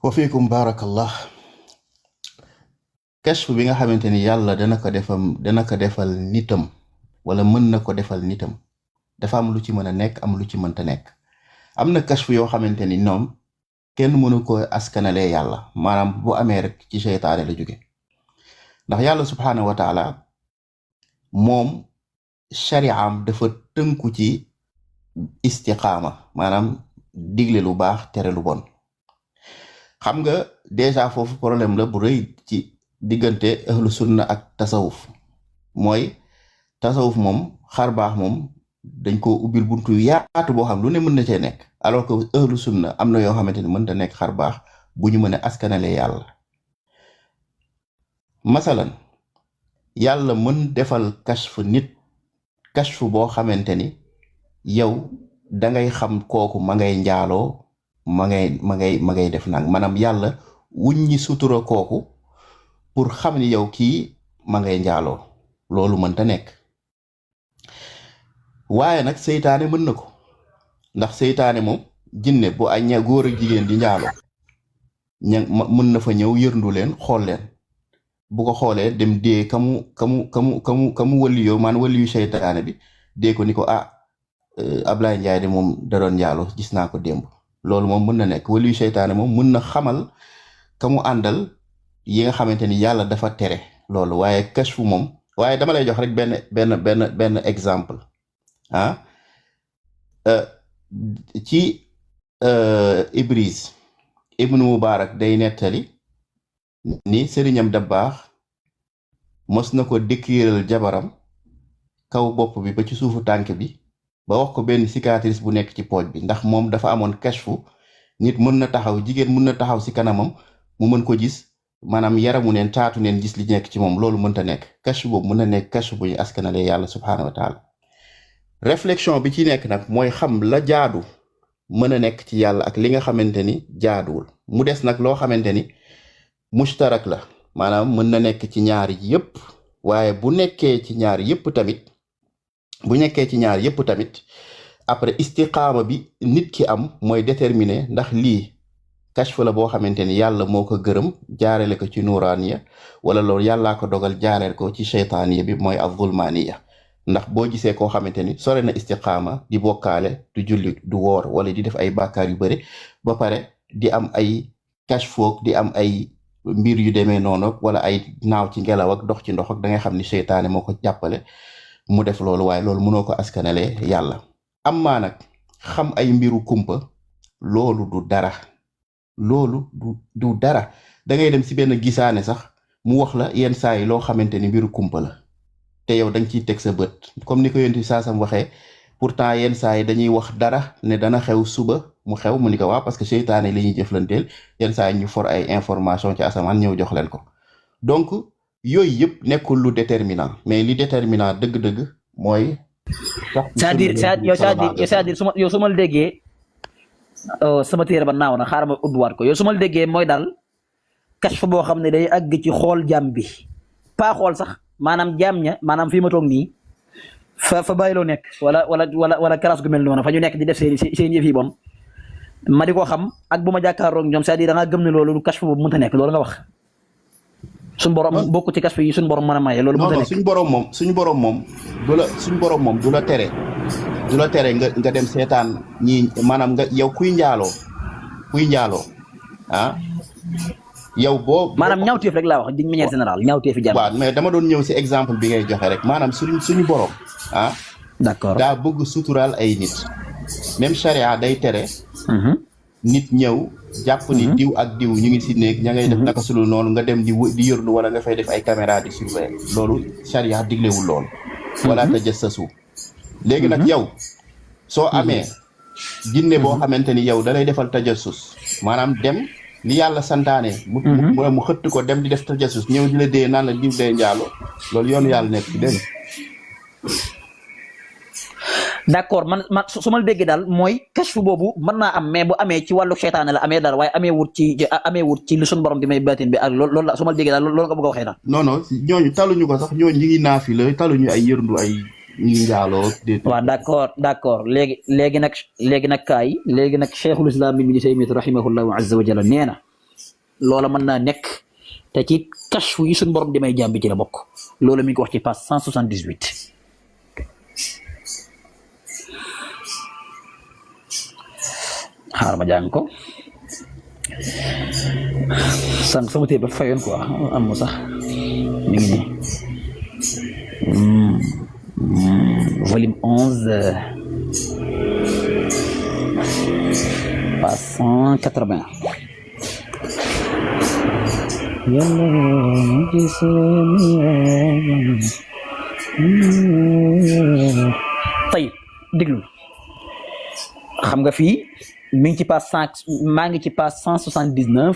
wa fiikum barakallah. kashf bi nga xamante ni yàlla dana ko defal nitam wala mën na ko defal nitam dafa am lu ci mën a nekk am lu ci mënta nekk. am na kashf yoo xamante ni ñoom kenn mënu ko askanalee yàlla maanaam bu amee rek ci seytaane la jóge ndax yàlla subhaanahu wa taala moom shari'am dafa tënku ci istiqaama maanaam digle lu baax tere lu bon. xam nga déjà foofu problème la bu rëy ci diggante ahlu sunna ak tasawuf mooy tasawuf moom xar baax moom dañ ko ubbil buntu yaatu boo xam lu ne mën na cee nekk alors que ahlu sunna am na yoo xamante ni mën na nekk xar baax bu ñu mën a askanale yàlla. masalan yàlla mën defal kashf nit kashf boo xamante ni yow dangay xam kooku ma ngay njaaloo ma ngay def nang maanaam yàlla wuññi sutura kooku pour xam ni yow kii ma ngay njaaloo loolu mënta nekk. waaye nag seytaane mën na ko ndax seytaane moom jinne bu ay góor ak jigéen di njaaloo mën na fa ñëw yërndu leen xool leen bu ko xoolee dem dee kamu waliyo man waliyu seytaane bi dee ko ni ko Ablaye Ndiaye de moom da doon njaaloo gis naa ko démb. loolu moom mën na nekk waliyu seytaane moom mën na xamal kamu àndal yi nga xamante ni yàlla dafa tere loolu waaye kashfu moom waaye dama lay jox rek benn exemple ci Ibris ibnu Mubarak day nettali ni sëriñam Dabbaax mos na ko décriral jabaram kaw bopp bi ba ci suufu tànk bi ba wax ko benn cicatrice bu nekk ci pooj bi ndax moom dafa amoon kashfu nit mën na taxaw jigéen mën na taxaw si kanamam mu mën ko gis maanaam yaramu neen taatu neen gis li nekk ci moom loolu mënta nekk kashfu boobu mën na nekk kashfu bu ñu askanale yàlla subhaanahu wa taala. réflexion bi ci nekk nag mooy xam la jaadu mën a nekk ci yàlla ak li nga xamante ni jaaduwul mu des nag loo xamante ni mushtarak la maanaam mën na nekk ci ñaari yépp waaye bu nekkee ci ñaari yépp tamit après istiqaama bi nit ki am mooy déterminer ndax lii kashf la boo xamante ni yàlla moo ko gërëm jaarale ko ci nuraaniya wala loolu yàllaa ko dogal jaareel ko ci sheytaaniya bi mooy az-zulmaaniya. ndax boo gisee koo xamante ni sore na istiqaama di bokkaale du julli du woor wala di def ay bàkkaar yu bëri ba pare di am ay kashfoog di am ay mbir yu demee noonu wala ay naaw ci ngelaw ak dox ci ndox ak da ngay xam ni seytaane moo ko jàppale mu def loolu waaye loolu mënoo ko askanale yàlla. amma nag xam ay mbiru kumpa loolu du dara da ngay dem si benn gisaane sax mu wax la yenn saa yi loo xamante ni mbiru kumpa la te yow da nga ciy teg sa bët comme ni ko yonent bi saasam waxee pourtant yenn saa yi dañuy wax dara ne dana xew suba mu xew mu ni ko waaw parce que seytaane li ñuy jëflanteel yenn saa yi ñu for ay information ci asamaan ñëw jox leen ko. donc yooyu yëpp nekkul lu déterminant mais li déterminant dëgg-dëgg mooy. c'est-à-dire su ma la déggee sama téere ba naaw na xaaral ma ubbiwaat ko yow su ma la déggee mooy daal kashf boo xam ne day àgg ci xool jàmm bi pas xool sax. maanaam jaam ña maanaam fii ma toog nii fa bàyyiloo nekk wala kalaas gu mel noonu fa ñu nekk di def seen yëf yi bon ma di ko xam ak bu ma jàkkaaroog ñoom c'est-à-dire da ngaa gëm ne loolu kashf boobu mënta nekk loolu nga wax suñu borom bokku ci kashf yi suñu borom mën a maye loolu mënta nekk suñu borom moom du la tere nga dem seetaan ñi maanaam nga yow kuy njaaloo yow maanaam ñaawteef rek laa wax d'une manière générale ñaawteefi jàmm. waaw mais dama doon ñëw si exemple bi ngay joxe rek maanaam suñu borom d'accord daa bëgg suturaal ay nit même charia day tere. nit ñëw jàpp ni diw ak diw ñu ngi si néeg ña ngay def naka sulu noonu nga dem di yërlu wala nga fay def ay caméra di surveiller loolu charia diglewul loolu. wala tajassasu léegi nag yow soo amee jinne boo xamante ni yow da lay defal tajassus maanaam dem. li yàlla santaane mu xëtt ko dem di def tajassus ñëw di la dee naan la diw dee njaalo loolu yoonu yàlla nekk ci dégg d'accord man su ma la déggee daal mooy kashfu boobu mën naa am mais bu amee ci wàllu seytaane la amee daal waaye amee wut ci li suñu borom di may baatin bi ak loolu la su ma la déggee daal loolu nga bëgg a waxee daal non ñooñu taluñu ko sax ñooñu ñi ngi naafi la taluñu ay yërndu ay ñi ngi njaaloo waaw d'accord léegi nag Cheikhul Islam Ibn Taymiyya rahimahullahu azza wa jalla nee na loola mën naa nekk te ci kashfu yi suñu borom di may jàmm bi ci la bokk loolu mi ngi ko wax ci page 178 xaar ma jàng ko sànq sama téye ba fayoon quoi am mu sax mi ngi nii volume 11 page 180 tayib déglu xam nga fii mi ngi ci page 100 maa ngi ci page 179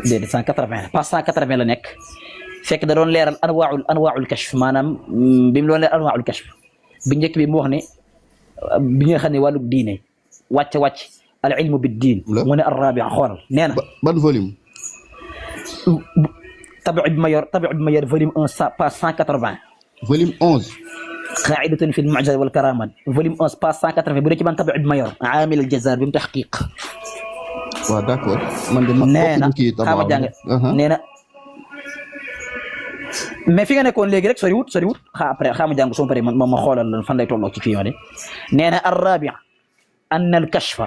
déedéet 180 page 180 la nekk fekk da doon leeral anwaaul kashf maanaam bi mu doon leeral anwaaul kashf bi njëkk bi mu wax ne bi nga xam ne wàllu diine wàcc al ilmu bid diin mu ne arrabia xoolal nee na ban volume tabiu bi ma yor volume 1 page 180 volume 11 qaa'idatun fi al-mu'jizat wal karamat volume 11 page 180 bu dee ci man tabiu bi ma yor aamil al-jazar bi mu tahqiq waaw d'accord man de nee na xaama jàng nee na mais fi nga nekkoon léegi rek soriwut après xaama jàng soo paree man ma xoolal lan fan lay tolloo ci fii ma de nee na ar-rabi' anna al-kashfa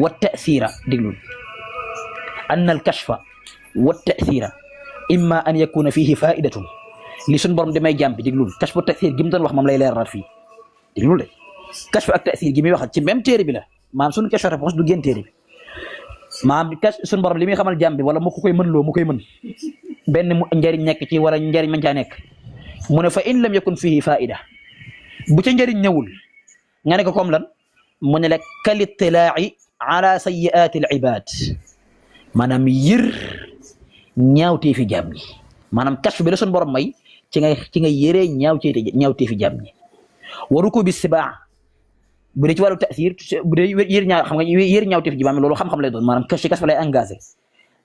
wa at-ta'thira diglul anna al-kashfa wa at-ta'thira imma an yakuna fihi fa'idatun li suñ borom damay jàmm bi diglul kashfu wa ta'thir gi mu doon wax moom lay leeral fii diglul de kashfu ak ta'thir gi muy wax ci même téere bi la maanaam suñu question réponse du génn téere bi maanaam suñu borom li muy xamal jàmm bi wala mu ko koy mën loo mu koy mën benn mu njëriñ nekk ci wala njëriñ mën caa nekk mu ne fa in lam yakun fihi fa'ida bu ca njëriñ ñëwul nga ne ko comme lan mu ne la kal ittilaa'i ala sayyi'aati al ibad maanaam yër ñaawtee fi jàmm ñi maanaam kashfu bi la suñu borom may ci nga yëree ñaawtee fi jàmm ñi waru ko bi sibaa bu dee ci wàllu ta'thir bu dee yër ñaaw xam nga yër ñaawtee fi ji loolu xam-xam lay doon maanaam kashfu lay engagé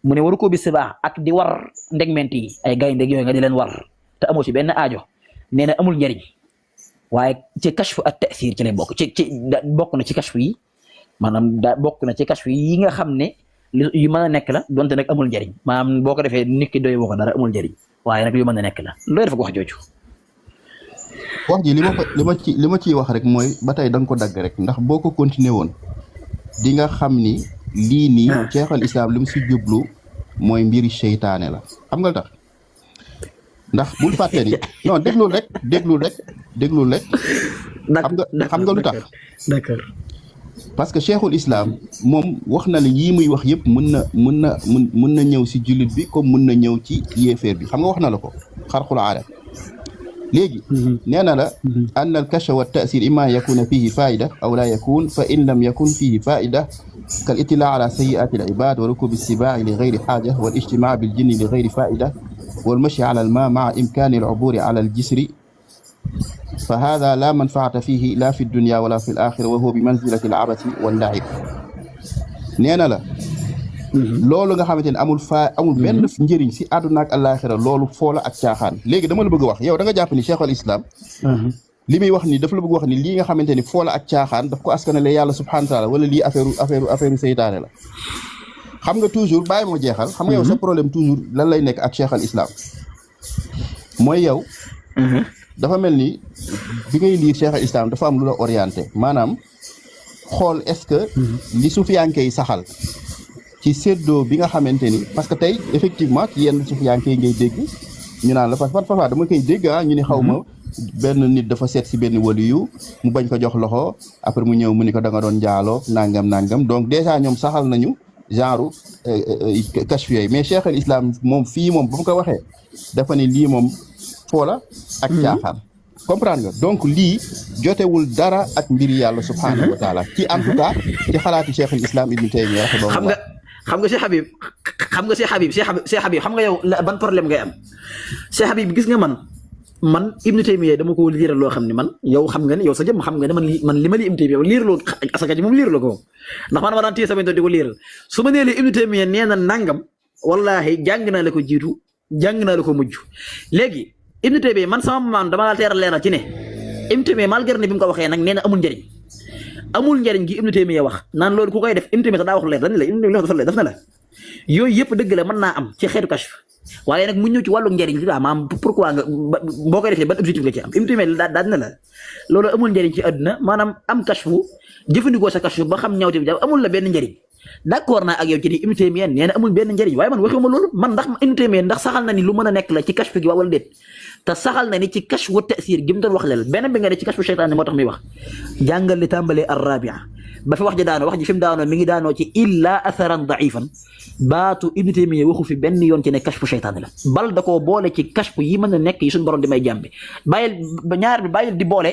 mu ne waru ko bi sibaa ak di war ndegment yi ay gaynde yooyu nga di leen war te amoo ci benn aajo nee na amul njëriñ waaye ci kashfu ak ta'thir ci lay bokk bokk na ci kashfu yi maanaam bokk na ci kashfu yi nga xam ne yu mën a nekk la donte nag amul njëriñ maanaam boo ko defee nit ki doy woo ko dara amul njëriñ waaye nag yu mën a nekk la looy def ko wax jooju. wax ji li ma ciy wax rek mooy ba tey da nga ko dagg rek ndax boo ko continuer woon di nga xam ni lii nii Cheikh al Islam li mu si jublu mooy mbiri seytaane la xam nga lu tax ndax bul fàtte ni non déglul rek. xam nga lu tax. d'accord. parce que Cheikhul Islam moom wax na la yii muy wax yëpp mën na ñëw si jullit bi comme mën na ñëw ci yéeféer bi xam nga wax na la ko xarqul aada léegi nee na la an al kashf wa ta'sir imma an yakuna fihi fa'ida aw la yakun fa in lam yakun fihi fa'ida kal ittila' ala sayyi'ati al ibad wa rukub as-siba' li ghayri haja wal ijtima' bil jinni li ghayri fa'ida wal mashi ala al ma' ma'a imkani al 'ubur ala al jisri فهذا لا منفعة فيه لا في الدنيا ولا في الآخرة وهو بمنزلة العبث واللعب نينا لا loolu nga xamante ne amul benn njëriñ si àdduna ak àllaaxira loolu foola ak caaxaan léegi dama la bëgg a wax yow da nga jàpp ni Cheikh al Islam li muy wax ni dafa la bëgg wax ni lii nga xamante ni foola ak caaxaan daf ko askanale yàlla subhaanahu wa taala wala lii affaire seytaane la xam nga toujours bàyyi moo jeexal xam nga yow sa problème toujours lan lay nekk ak Cheikh al Islam mooy yow dafa mel ni bi ngay lire Cheikh al Islam dafa am lu la orienté maanaam xool est-ce que li sufiyanke yi saxal ci séddoo bi nga xamante ni parce que tey effectivement ci yenn sufiyanke yi ngay dégg ñu naan la parfois dama koy dégg ñu ni xaw ma benn nit dafa seet si benn waliyu mu bañ ko jox loxo après mu ñëw mu ni ko da nga doon njaaloo nangam donc déjà ñoom saxal nañu genre kashf yooyu mais Cheikh al Islam moom fii moom ba mu ko waxee dafa ne lii moom foola ak caaxaan comprendre nga donc lii jotewul dara ak mbiri yàlla subhanahu wa taala ci en tout cas ci xalaati Cheikh al Islam Ibn Taymiyya xam nga Cheikh Habib xam nga yow ban problème ngay am Cheikh Habib gis nga man Ibn Taymiyya dama ko liiral loo xam ne man yow xam nga ne yow sa jëm xam nga ne man li ma li Ibn Taymiyya liiraloo asaka ji moom liiraloo ko ndax man ma daan téye sama di ko liiral su ma nee lee Ibn Taymiyya nee na nangam wallahi jàng naa la ko jiitu jàng naa la ko mujj léegi Ibn Taymiyya man sama maam dama la teeral leeral ci ne Ibn Taymiyya malgré ne bi mu ko waxee nag nee na amul njëriñ gi Ibn Taymiyya wax naan loolu ku koy def Ibn Taymiyya daa wax leer dañ la Ibn Taymiyya daf na la yooyu yëpp dëgg la mën naa am ci xeetu kashf waaye nag mu ñëw ci wàllu njëriñ li maanaam pourquoi nga boo koy defee ban objectif nga ci am Ibnu Taymiyya daal na la loolu amul njëriñ ci àdduna maanaam am kashfu jëfandikoo sa kashfu ba xam ñawte bi amul la benn njëriñ d'accord naa ak yow ci ni Ibnu Taymiyya nee na amul benn njëriñ waaye man waxuma loolu man ndax Ibnu Taymiyya ndax saxal na ni lu mën a nekk la ci kashfu gi waa wala déet te saxal na ni ci kashfu wa ta'sir gi mu doon wax leel beneen bi nga ne ci kashfu shaytaan moo tax muy wax jàngal li tàmbalee ar-rabi'a ba fi wax ji daanoo wax ji fi mu daanoo mi ngi daanoo ci illa atharan da'ifan baatu Ibnu Taymiyya waxu fi benn yoon ci ne kashfu shaytaan la bal da koo boole ci kashfu yi mën a nekk yi suñu borom di may jàmbi bàyyil di boole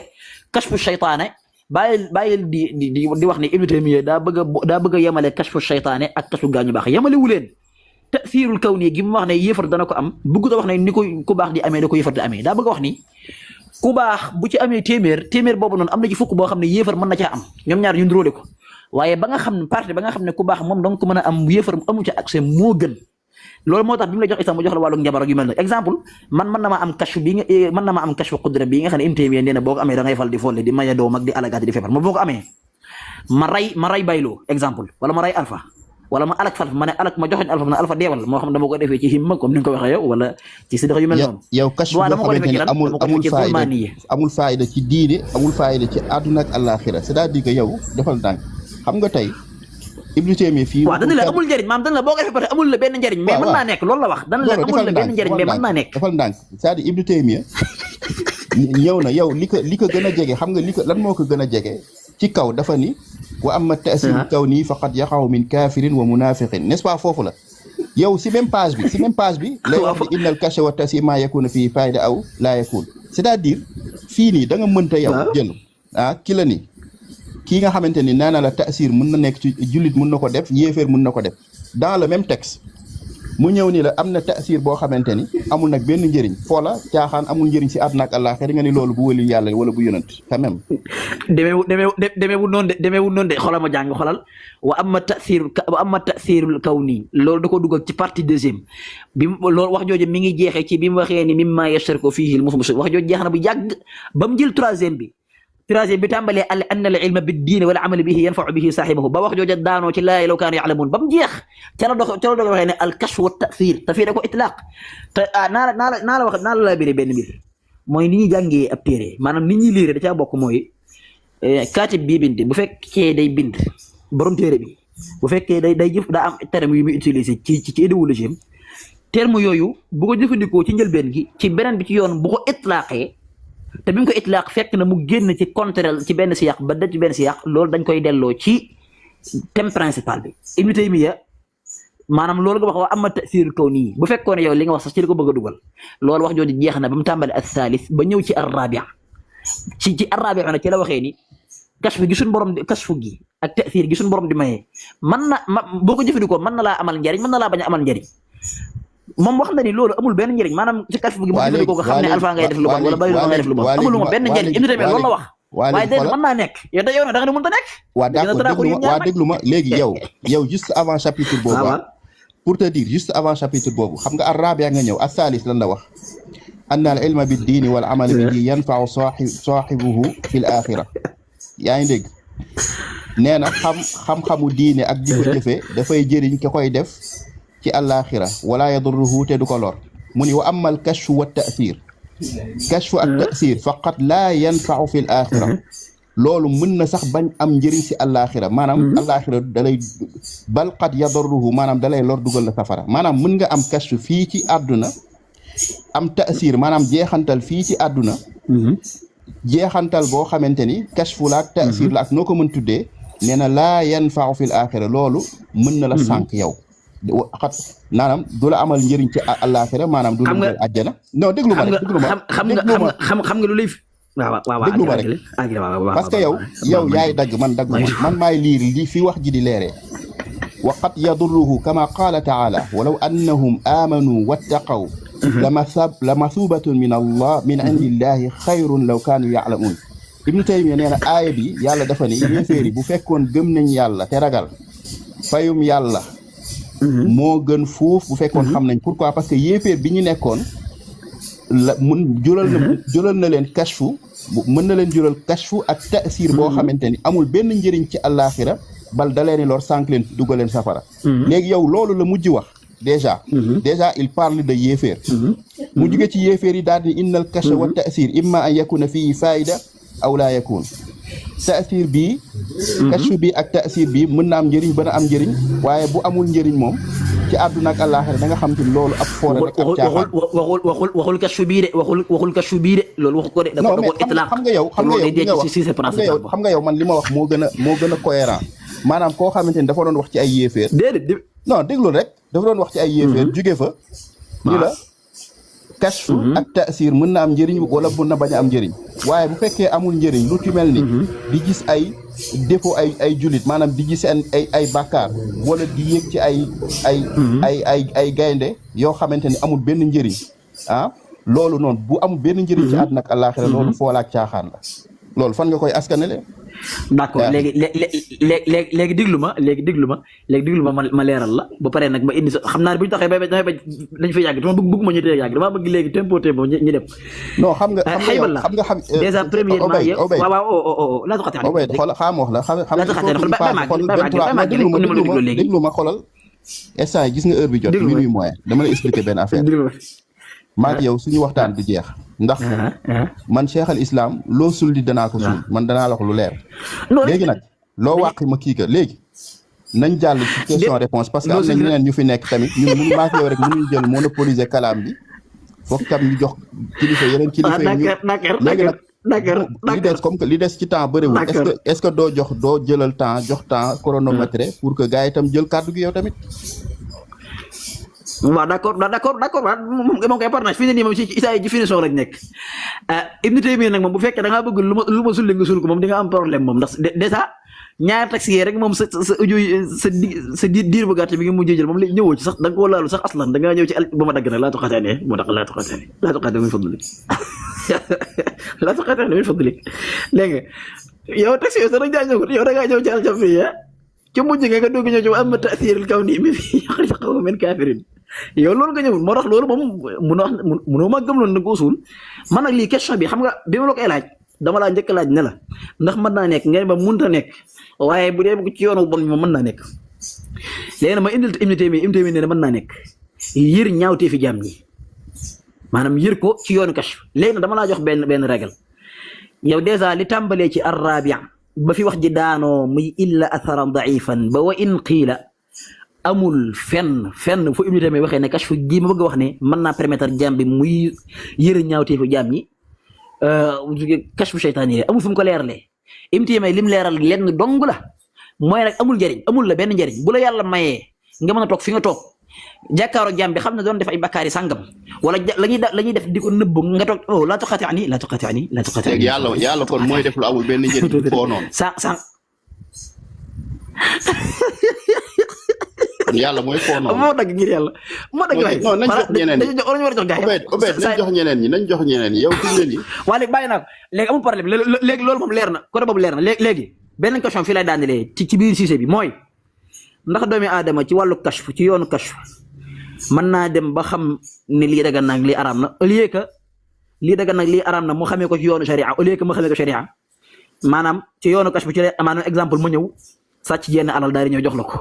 kashfu shaytaane bàyyil di wax ne Ibnu Taymiyya daa bëgg a yemale kashfu shaytaane ak kashfu gaañu baax yemale wu leen ta'siirul kawni gi mu wax ne yéefar dana ko am bëgg a wax ne ni ko ku baax di amee da ko yéefar di amee daa bëgg a wax ni ku baax bu ci amee téeméer boobu noonu am na ci fukk boo xam ne yéefar mën na caa am ñoom ñaar ñu nduróole ko waaye ba nga xam ne partie ba nga xam ne ku baax moom danga ko mën a am yéefar amu ca accès moo gën loolu moo tax bi mu la jox exemple mu jox la wàllu njabar ak yu mel ne exemple man mën na ma am kashfu bi nga mën na ma am kashfu qudra bi nga xam ne Ibnu Taymiyya nee na boo ko amee da ngay fal di folle di maye doom ak di alagaati di feebar moom boo ko amee ma ray bayloo exemple wala ma ray alpha wala ma alak fal ma ne alak ma joxoñ alpha ma ne alpha deewal moo xam dama ko defee ci himma comme ni nga ko waxee yow wala ci sidix yu mel noonu yow kashfu boo xamante ne amul faayda ci diine amul faayda ci àdduna ak àllaaxira c'est-à-dire que yow defal ndànk xam nga tey Ibnu Taymiyya fii waaw dana la amul njëriñ maam dana la boo ko defee amul la benn njëriñ mais mën naa nekk loolu la wax dana la amul la benn njëriñ mais mën naa nekk defal ndànk c'est-à-dire Ibnu Taymiyya ñëw na yow li ko gën a jege xam nga lan moo ko gën a jege ci kaw dafa ni wa amma ta'sir kawni faqad yaqa'u min kafirin wa munafiqin n'est-ce pas foofu la yow si même page bi lay wax ni innal kashfa wa ta'sir ma yakunu fii fayda aw la yakun c'est-à-dire fii nii da nga mënta yow jël ki la ni kii nga xamante ni nee na la ta'sir mën na nekk ci jullit mën na ko def yéeféer mën na ko def dans le même texte mu ñëw ni la am na ta'sir boo xamante ni amul nag benn njëriñ foola caaxaan amul njëriñ si àdduna ak àllaaxira nga ni loolu bu wëli yàlla wala bu yonent quand même demeewul noonu de xoolal ma jàng xoolal wa amma ta'sirul kawni loolu da ko dugal ci partie deuxième bi loolu wax jooju mi ngi jeexee ci bi mu waxee ni mimma yashtariku fihi al-muslimun wax jooju jeex na bu yàgg ba mu jël troisième bi tàmbalee anna al ilma bid diin wal amal bihi yanfa'u bihi saahibahu ba wax jooja daanoo ci laa law kaanu ya'lamuun ba mu jeex ca la doog waxee ne al kashf wa ta'thir te fii da ko itlaaq te naa la laa béré benn mbir mooy ni ñuy jàngee ab téere maanaam ni ñuy liire da caa bokk mooy kaatib bii bind bu fekkee day bind borom téere bi bu fekkee day jëf daa am terme yu muy utiliser ci idéologie am terme yooyu bu ko jëfandikoo ci njëlbeen gi ci beneen bi ci yoon bu ko itlaaqee te bi mu ko itlaaq fekk na mu génn ci contraire ci benn siyaq ba da ci benn siyaq loolu dañ koy delloo ci thème principal bi Ibnu Taymiyya maanaam loolu nga wax wa amma ta'sir kawni bu fekkoon yow li nga wax sax ci li ko bëgg a dugal loolu wax jooju jeex na ba mu tàmbale as-salis ba ñëw ci ar-rabi' ci ar-rabi' nag ci la waxee ni kashfu gi suñu borom kashfu gi ak ta'sir gi suñu borom di mayee boo ko jëfandikoo mën na laa amal njariñ mën na laa bañ a amal njariñ moom wax na ni loolu amul benn njëriñ maanaam ci kashfu gi bu jëfandikoo ko xam ne alpha ngay def lu bon wala bayu ngay def lu bon amul moom benn njëriñ Ibnu Taymiyya loolu la wax waaye déedéet mën naa nekk yow da nga ne mënut a nekk waa d'accord déglu ma léegi yow juste avant chapitre boobu pour te dire juste avant chapitre boobu xam nga ar-rabi' nga ñëw as-salis lan la wax anna al ilma bid diini wal amal bihi yanfa'u saahibuhu fil axira yaa ngi dégg nee na xam-xamu diine ak di ko jëfee dafay jëriñ ki koy def ci àllaaxira wala yadurruhu te du ko lor mu ni wa amal kashfu wa ta'sir kashfu ak ta'sir faqat laa yanfa'u fil axira loolu mën na sax bañ am njëriñ si àllaaxira maanaam àllaaxira dalay bal qad yadurruhu maanaam dalay lor dugal la safara maanaam mën nga am kashfu fii ci àdduna am ta'sir maanaam jeexantal fii ci àdduna jeexantal boo xamante ni kashfu la ak ta'sir la ak noo ko mën tuddee nee na laa yanfa'u fil axira loolu mën na la sànq yow xat naanaam du la amal njëriñ ci àllaaxira maanaam du la àjjana non déglu ma xam nga lu lay waaw déglu ma rek parce que yow yaay dagg man dagg man maay liir li fi wax ji di leeree wa qad yadurruhu kama qaala taala walaw annahum amanu wattaqaw la mathubatun min allah min indillahi xayrun law kaanu ya'lamun Ibnu Taymiyya nee na aaya bi yàlla dafa ne yéeféer yi bu fekkoon gëm nañ yàlla te ragal fayum yàlla moo gën fuuf bu fekkoon xam nañ pourquoi parce que yéeféer bi ñu nekkoon la jural na leen kashfu mën na leen jural kashfu ak ta'sir boo xamante ni amul benn njëriñ ci àllaaxira bal da leen lor sànq leen dugal leen safara. léegi yow loolu la mujj wax déjà il parle de yéeféer. mu jóge ci yéeféer yi daal di innal kashfa wa ta'sir imma an yakuna fii faayida aw laa yakun ta'sir bii. kashfu bi ak ta'sir bi mën na am njëriñ ba na am njëriñ waaye bu amul njëriñ moom ci àdduna ak àllaaxira da nga xam te loolu ab foore rek ab caaxaan. waxul kashfu bii de waxul kashfu bii de loolu wax ko de. non mais xam nga yow man li ma wax moo gën a cohérent maanaam koo xamante ni dafa doon wax ci ay yéeféer. déedéet non déglu rek dafa doon wax ci ay yéeféer jóge fa. ni la kashfu ak ta'sir mën na am njëriñ wala mën na bañ a am njëriñ waaye bu fekkee amul njëriñ lu ci mel ni di gis ay défaut ay jullit maanaam di gis ay bàkkaar wala di yéeg ci ay gaynde yoo xamante ni amul benn njëriñ loolu noonu bu amul benn njëriñ ci àdduna ak àllaaxira loolu foolaak caaxaan la loolu fan nga koy askanale. d'accord léegi déglu ma ma leeral la ba pare nag ma indi xam naa ne bu ñu taxee ba dañ fay yàgg dama bëgg ma ñu tee yàgg dama bëgg léegi tempo ñu dem. non xam nga déjà premièrement yow waaw laa taxate Obey xoolal xam wax la déglu ma xoolal instant gis nga heure bi jot minuit moyen dama lay expliquer benn affaire maak yow suñu waxtaan du jeex ndax man cheikh al islam loo sulli danaa ko suul man danaa la wax lu leer léegi nag loo wàqi ma kii ka léegi nañ jàll ci question réponse parce que am na ñeneen ñu fi nekk tamit ñun mënu maak yow rek mënuñu jël monopoliser kalaam bi foog tam ñu jox kilifa yeneen kilifa yi ñu léegi nag li des comme que li des ci temps bëriwul est-ce que doo jëlal temps jox temps chronomètre pour que gars yi itam jël kàddu gi yow tamit. waaw d'accord moom koy partage fii ne nii moom ci isaay ji finition rek nekk Ibn Taymiyya nag moom bu fekkee da ngaa bëgg lu ma sulli nga sul ko moom di nga am problème moom ndax déjà ñaari taxi yi rek moom sa diir bu gàtt bi nga mujjee jël moom léegi ñëwoo ci sax da nga koo laalu sax aslan da ngaa ñëw ci ba ma dagg nag laa tuqaataane moo tax laa tuqaataane min fadlik laa tuqaataane min fadlik léegi yow taxi yow sax da ngaa ñëw yow da ngaa ñëw ci aljafriya ci mujj nga doog ñëw ci wa amma ta'thirul kawni mi fi yaxrij qawman min kafirin yow loolu nga ñëwul moo tax loolu moom munoo ma gëm loolu nag usul man nag lii question bi xam nga bi ma la koy laaj dama laa njëkk laaj ne la ndax mën naa nekk ngeen ba mënta nekk waaye bu dee ci yoonu bon moom mën naa nekk léegi nag ma indil Ibn Taymiyya ne mën naa nekk yër ñaawtee fi jaam ñi maanaam yër ko ci yoonu kashf léegi nag dama laa jox benn règle yow dèjà li tàmbalee ci ar-rabi' ba fi wax ji daanoo muy illa atharan da'ifan ba wa in qiila amul fenn fu Ibn Taymiyya waxee ne kashf gi ma bëgg a wax ne mën naa permettre jaam bi muy yër ñaawtee fi jaam ñi kashfu shaytaani yi amul fu mu ko leeralee Ibn Taymiyya lim leeral lenn dong la mooy rek amul njëriñ amul la benn njëriñ bu la yàlla mayee nga mën a toog fi nga toog jàkkaaroo jaam bi xam ne doon def ay bakkaari sàngam wala la ñuy def di ko nëbb nga toog oh laa tuqaati'anii léegi yàlla kon mooy def lu amul benn njëriñ foo noonu yàlla mooy foo noonu moo dagg ngir yàlla moo dagg waay non nañ jox ñeneen ñi war a jox gars yi nañ jox ñeneen ñi yow fi mu ne nii waa léegi bàyyi naa ko léegi amul problème léegi loolu moom leer na côté boobu leer na léegi benn question fii lay daanelee ci biir sujet bi mooy ndax doomi aadama ci wàllu kashf ci yoonu kashf mën naa dem ba xam ne lii dagan na lii araam na au lieu que lii dagan na lii araam na mu xamee ko ci yoonu sharia au lieu que mu xamee ko sharia maanaam ci yoonu kashf ci maanaam exemple ma ñëw sàcc jenn alal daal di ñëw jox la ko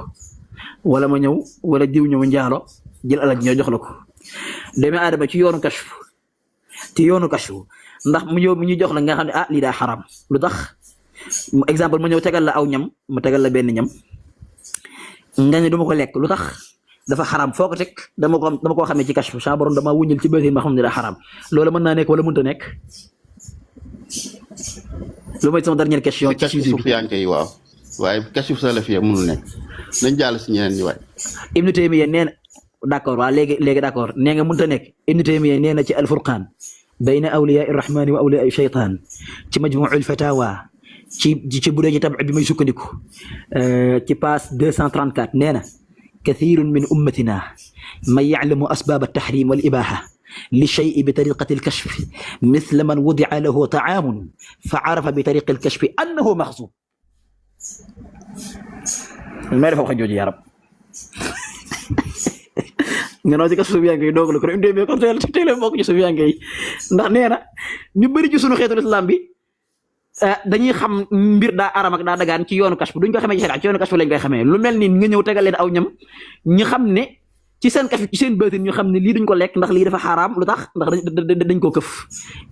wala ma ñëw wala diw ñëw njaalo jël alal ñëw jox la ko doomi aadama ci yoonu kashf ndax mu ñëw mi ñu jox la nga xam ne lii daa xaraam lu tax exemple ma ñëw tegal la aw ñam ma tegal la benn ñam nga ne duma ko lekk lu tax dafa xaraam foo ko teg dama koo xamee ci kashf sa borom dama wuññal ci bëtin ma xam ne daa xaraam loolu mën naa nekk wala mënta nekk lu may sama dernière question ci suuf yaa ngi koy waaw waaye kashf salafiyya mënul nekk nañ jàll si ñeneen ñi waay Ibn Taymiyya nee na d'accord waaw léegi d'accord nee nga mënta nekk Ibn Taymiyya nee na ci al-Furqaan bayna awliyaa ar-rahmaani wa awliyaa ash-shaytaan ci majmuu'ul fatawa ci bu dee ci tab bi may sukkandiku ci page 234 nee na kathirun min ummatina man ya'lamu asbaab at-tahrim wal ibaha li shay'i bi tariqati al-kashf mithla man wudi'a lahu ta'aamun fa 'arafa bi tariqi al-kashf annahu makhzun may dafa wax jooju yarab nga noo ci ka suuf yaa ngi doog la ko indi mais comme teel a bokk ci suuf yaa ngi ndax nee na ñu bëri ci sunu xeetu islam bi dañuy xam mbir daa aram ak daa dagaan ci yoonu kashfu duñ ko xamee ci sharia ci yoonu kashfu lañ koy xamee lu mel ni nga ñëw tegal leen aw ñam ñu xam ne ci seen kashfu ci seen bëtin ñu xam ne lii duñ ko lekk ndax lii dafa xaraam lu tax ndax dañ ko këf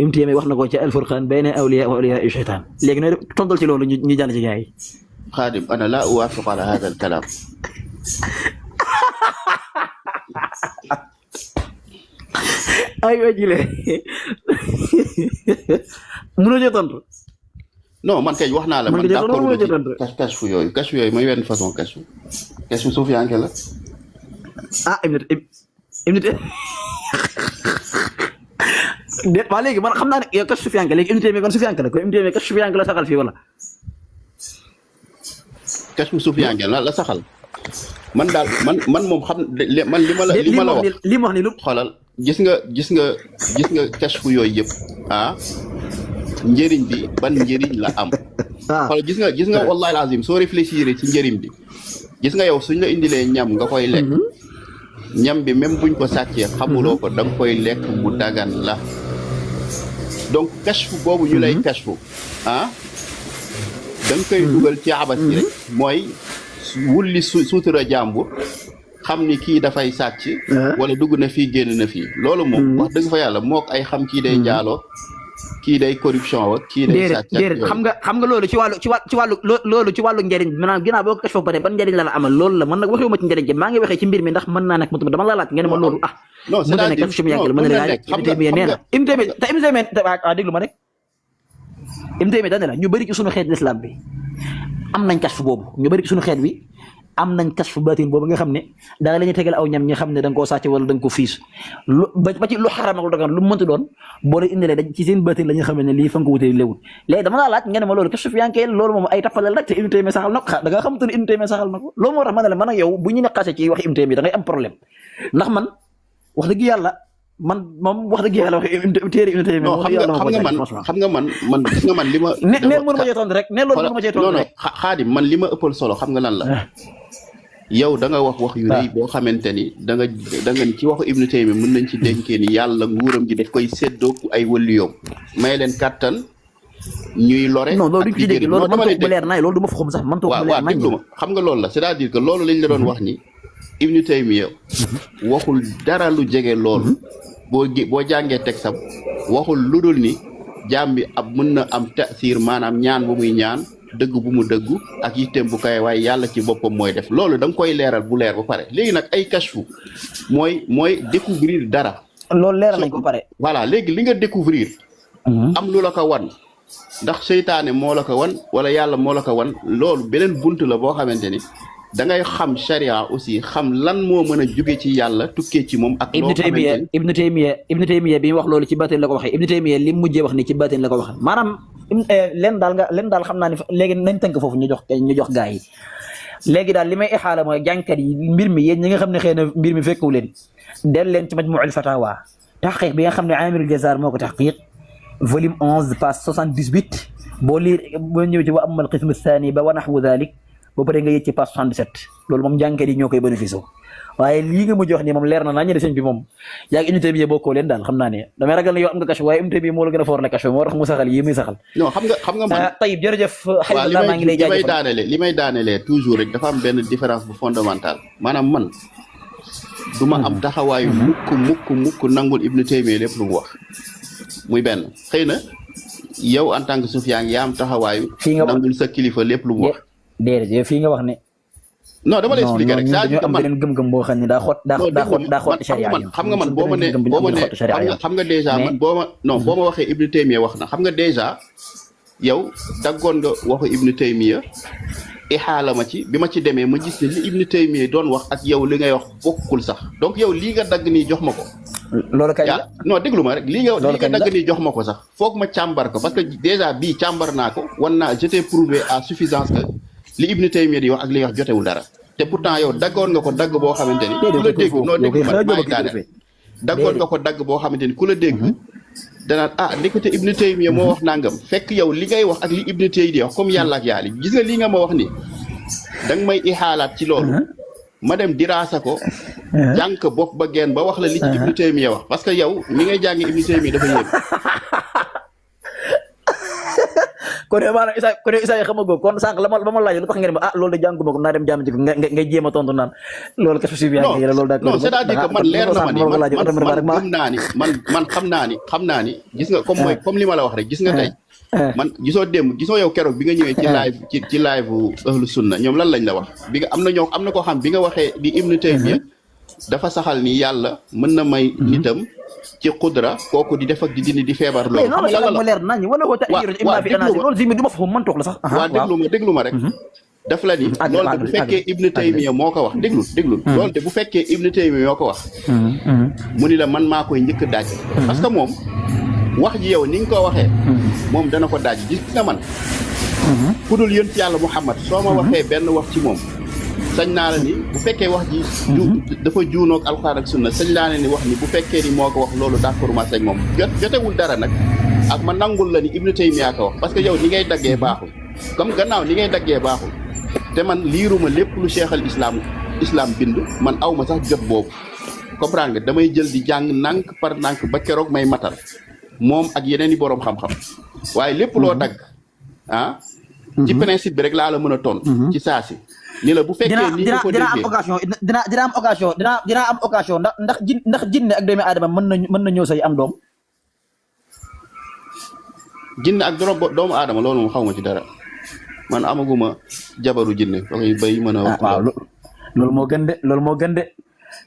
imtiyame wax na ko ci alfurqaan bayna awliya wa awliya shaytaan léegi nooy tontal ci loolu ñu jàll ci gars yi Xaadim ana laa uwaafiqu ala hada al kalaam ay wa jile mënoo cee tontu non man kay wax naa la man d'accord ma ci kashfu yooyu mooy wenn façon kashfu suufiyanke la imnité déet waa léegi man xam naa ne yow kashfu suufiyanke léegi imnité mi kon suufiyanke la ko imnité mi kashfu suufiyanke la saxal fii wala kashfu suufiyanke la saxal man daal man moom xam man li ma la wax li ma wax ni lu xoolal gis nga kashfu yooyu yëpp njëriñ bi ban njëriñ la am xoolal gis nga wallahi alazim soo réfléchir ci njëriñ bi gis nga yow suñ la indilee ñam nga koy lekk ñam bi même buñ ko sàccee xamuloo ko da nga koy lekk mu dagan la donc kashfu boobu ñu lay kashfu da nga koy dugal ci abas yi rek mooy wulli suutura jàmbur xam ni kii dafay sàcc wala dugg na fii génn na fii loolu moom wax dëgg fa yàlla mook ay xam kii day njaaloo kii day corruption wa kii day sàcc déedéet xam nga loolu ci wàllu njëriñ bi maanaam ginnaaw boo ko kashfu ba pare ban njëriñ la amal loolu la man nag waxewuma ci njëriñ ci maa ngi waxee ci mbir mi ndax mën naa nekk mu dama la laaj ngeen ma loolu non mën na nekk kashfu mi yàgg mën na la imité mi nee na déglu ma rek imité mi dane la ñu bëri ci suñu xeet l'islam bi am nañ kashfu boobu ñu bëri ci suñu xeet bi am nañ kashfu baatin boobu nga xam ne danga la ñuy tegal aw ñam ñi xam ne da nga koo sàcc wala da nga ko fiis ba ci lu xaram ak lu dagan lu mu mënti doon boo la indilee dañ ci seen baatin la ñu xam ne lii fa nga ko wutee léwul léegi dama laa laaj nga ne ma loolu kashfu fiyankee loolu moom ay tappaleel rek te unité mi saxal na ko da nga xamante ne unité mi saxal na ko loolu moo tax ma ne la man ak yow bu ñu neqase ci wax unité mi da ngay am problème ndax man wax dëgg yàlla man moom wax dëgg yàlla wax téere unité mi xam nga man gis nga man li ma neen mënu ma cee tontu rek neen loolu mënu ma cee tontu rek Xaadim man li ma ëppal solo xam nga lan la yow da nga wax yu rëy boo xamante ni da nga ci waxu Ibnu Taymiya mën nañ ci dénkee ni yàlla nguuram gi daf koy séddoo ay waliyoom may leen kàttan ñuy lore non loolu duñ ci dégg loolu man toog bu leer nañ loolu du ma fa xam sax man toog bu leer nañ xam nga loolu la c'est-à-dire que loolu lañ la doon wax ni Ibnu Taymiya waxul dara lu jege loolu boo jàngee teg sam waxul lu dul ni jaam bi ab mën na am tasir maanaam ñaan bu muy ñaan dëgg bu mu dëggu ak yitteem bu kay waaye yàlla ci boppam mooy def loolu da nga koy leeral bu leer ba pare léegi nag ay kashfu mooy découvrir dara loolu leeral nañ ko pare voilà léegi li nga découvrir am lu la ko wan ndax seytaane moo la ko wan wala yàlla moo la ko wan loolu beneen bunt la boo xamante ni da ngay xam sharia aussi xam lan moo mën a jóge ci yàlla tukkee ci moom ak loo xamante ni Ibnu Taymiya bi mu wax loolu ci baatin la ko waxee Ibnu Taymiya li mu mujjee wax ni ci baatin la ko waxee maanaam leen daal xam naa ne léegi nañ tënk foofu ñu jox gaa yi léegi daal li may ixaala mooy jàngkat yi mbir mi yéen ñi nga xam ne xëy na mbir mi fekku leen del leen ci Majmuul Fatawa taxqiq bi nga xam ne Amirul Jazaar moo ko taxqiq volume 11 page 78 boo ñëw ci wa amal qismu thani ba wa naxwu dalik ba pare nga yëg ci page 77 loolu moom jàngkat yi ñoo koy bénéfice waaye lii nga mujj wax ni moom leer na naa ñu ne sëñ bi moom yaa ngi unité bi bokkoo leen daal xam naa ne damay ragal na yow am nga kashfu waaye unité bi moo la gën a foor la kashfu moo tax mu saxal yi muy saxal non xam nga man Tayyib jërëjëf xaritullah maa ngi lay jaajëfal li may daanelee toujours rek dafa am benn différence bu fondamentale maanaam man du ma am taxawaayu mukk nangul Ibnu Taymiya lépp lu mu wax muy benn xëy na yow en tant que Soufiane yaa am taxawaayu nangul sa kilifa lépp lu mu wax déedéet yow fii nga wax ne non dama lay expliquer rek dañoo am beneen gëm-gëm boo xam ne daa xoot sharia xam nga man boo ma ne xam nga dèjà man boo ma waxee Ibnu Taymiya wax na xam nga dèjà yow daggoon nga waxu Ibnu Taymiya ixaala ma ci bi ma ci demee ma gis ne li Ibnu Taymiya doon wax ak yow li ngay wax bokkul sax donc yow lii nga dagg nii jox ma ko loolu kay la non déglu ma rek lii nga dagg nii jox ma ko sax foog ma càmbar ko parce que dèjà bii càmbar naa ko wan naa je t'ai prouvé à suffisance que li Ibnu Taymiya di wax ak li wax jotewul dara te pourtant yow daggoon nga ko dagg boo xamante ni ku la dégg noo dégg man maay daane daggoon nga ko dagg boo xamante ni ku la dégg danaan ndekete Ibnu Taymiya moo wax nangam fekk yow li ngay wax ak li Ibnu Taymiya di wax comme yàlla ak yàlla gis nga lii nga ma wax ni danga may ixaalaat ci loolu ma dem diraasa ko jàng bopp ba geen ba wax la li ci Ibnu Taymiya wax parce que yow mi ngay jàng Ibnu Taymiya dafa yéem kon Isa xamagoo kon sànq la ma laaj lu tax ngeen ma loolu de jànguma ko naa dem jàmm ci ko nga jéem a tontu naan loolu kashfu sufiyanke yi la loolu d'accord non c'est-à-dire que man leer na ma ni man xam naa ni gis nga comme li ma la wax rek gis nga tey man gisoo yow keroog bi nga ñëwee ci live ahlu sunna ñoom lan lañ la wax bi nga am na koo xam bi nga waxee di Ibn Taymiyya dafa saxal ni yàlla mën na may nitam ci qudra kooku di def ak di dindi di feebar loolu xam nga lan la leer nañ wala ko ta'yiru imma fi anasi loolu zimi du ma fa man toog la sax waaw déglu ma rek daf la ni loolu de bu fekkee Ibn Taymiyya moo ko wax déglu loolu de bu fekkee Ibn Taymiyya moo ko wax mu ni la man maa koy njëkk daaj parce que moom wax ji yow ni nga ko waxee moom dana ko daaj gis nga man ku dul yonent yàlla Muhammad soo ma waxee benn wax ci moom sañ naa la ni bu fekkee wax ji dafa juunoog alxuraan ak sunna sañ naa la ni wax ni bu fekkee ni moo ko wax loolu d'accord ma ak moom jotewul dara nag ak ma nangul la ni Ibn Taymiyya ko wax parce que yow ni ngay daggee baaxul comme gannaaw ni ngay daggee baaxul te man liiruma lépp lu cheikh al islam bind man aw ma sax jot boobu comprendre nga damay jël di jàng nànk par nànk ba keroog may matal moom ak yeneen i boroom xam-xam waaye lépp loo dagg ci principe bi rek laa la mën a tontu ci saa si ni la bu fekkee ni ko dina am occasion ndax jinne ak doomi aadama mën na ñëw say am doom jinne ak doomu aadama loolu moom xaw ma ci dara man amaguma jabaru jinne da koy bay mën a wax waaw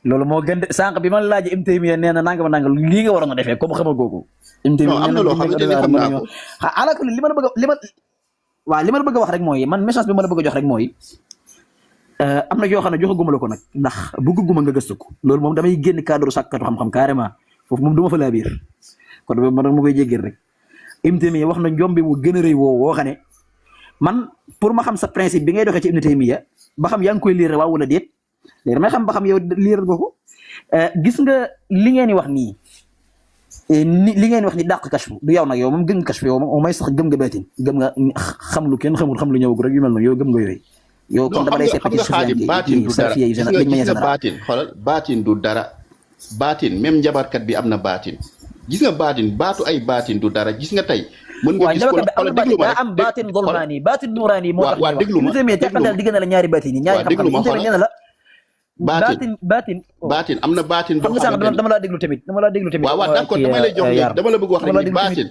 loolu moo gën de sànq bi ma laaj Ibn Taymiyya nee na nanga lii nga waroon a defee comme xama googu Ibn Taymiyya am na loo xamante ni xam naa ko alako li ma la bëgg a wax rek mooy man message bi ma la bëgg a jox rek mooy am na yoo xam ne joxaguma la ko nag ndax bëgguma nga gëstu ko loolu moom damay génn cadre sàkkatu xam-xam carrément foofu moom du ma fa laa biir kon man ma koy jéggeel rek Ibn Taymiyya wax na njombi mu gën a rëy woo xam ne man pour ma xam sa principe bi ngay doxee ci Ibn Taymiyya ba xam yaa ngi koy liir waaw wala déet léegi damay xam ba xam yow liir nga ko gis nga li ngeen di wax nii li ngeen wax ni dàq kashfu du yow nag yow moom gëm nga kashfu yow moom may sax gëm nga baatin gëm nga xam lu kenn xamul xam lu ñëwagul rek yu mel noonu yow gëm nga yooyu yow kon dama lay seet ci baatin du dara baatin même njabarkat bi am na baatin gis nga baatu ay baatin du dara gis nga tey mën nga gis wala déglu ma rek am baatin zulmaani baatin nuuraani moo tax waaw déglu ma teqantal digg na la ñaari baatin yi ñaari xam-xam nee na la baatin am na baatin boo xam ne dama laa déglu tamit waaw d'accord dama lay jox léegi dama la bëgg wax rek ni baatin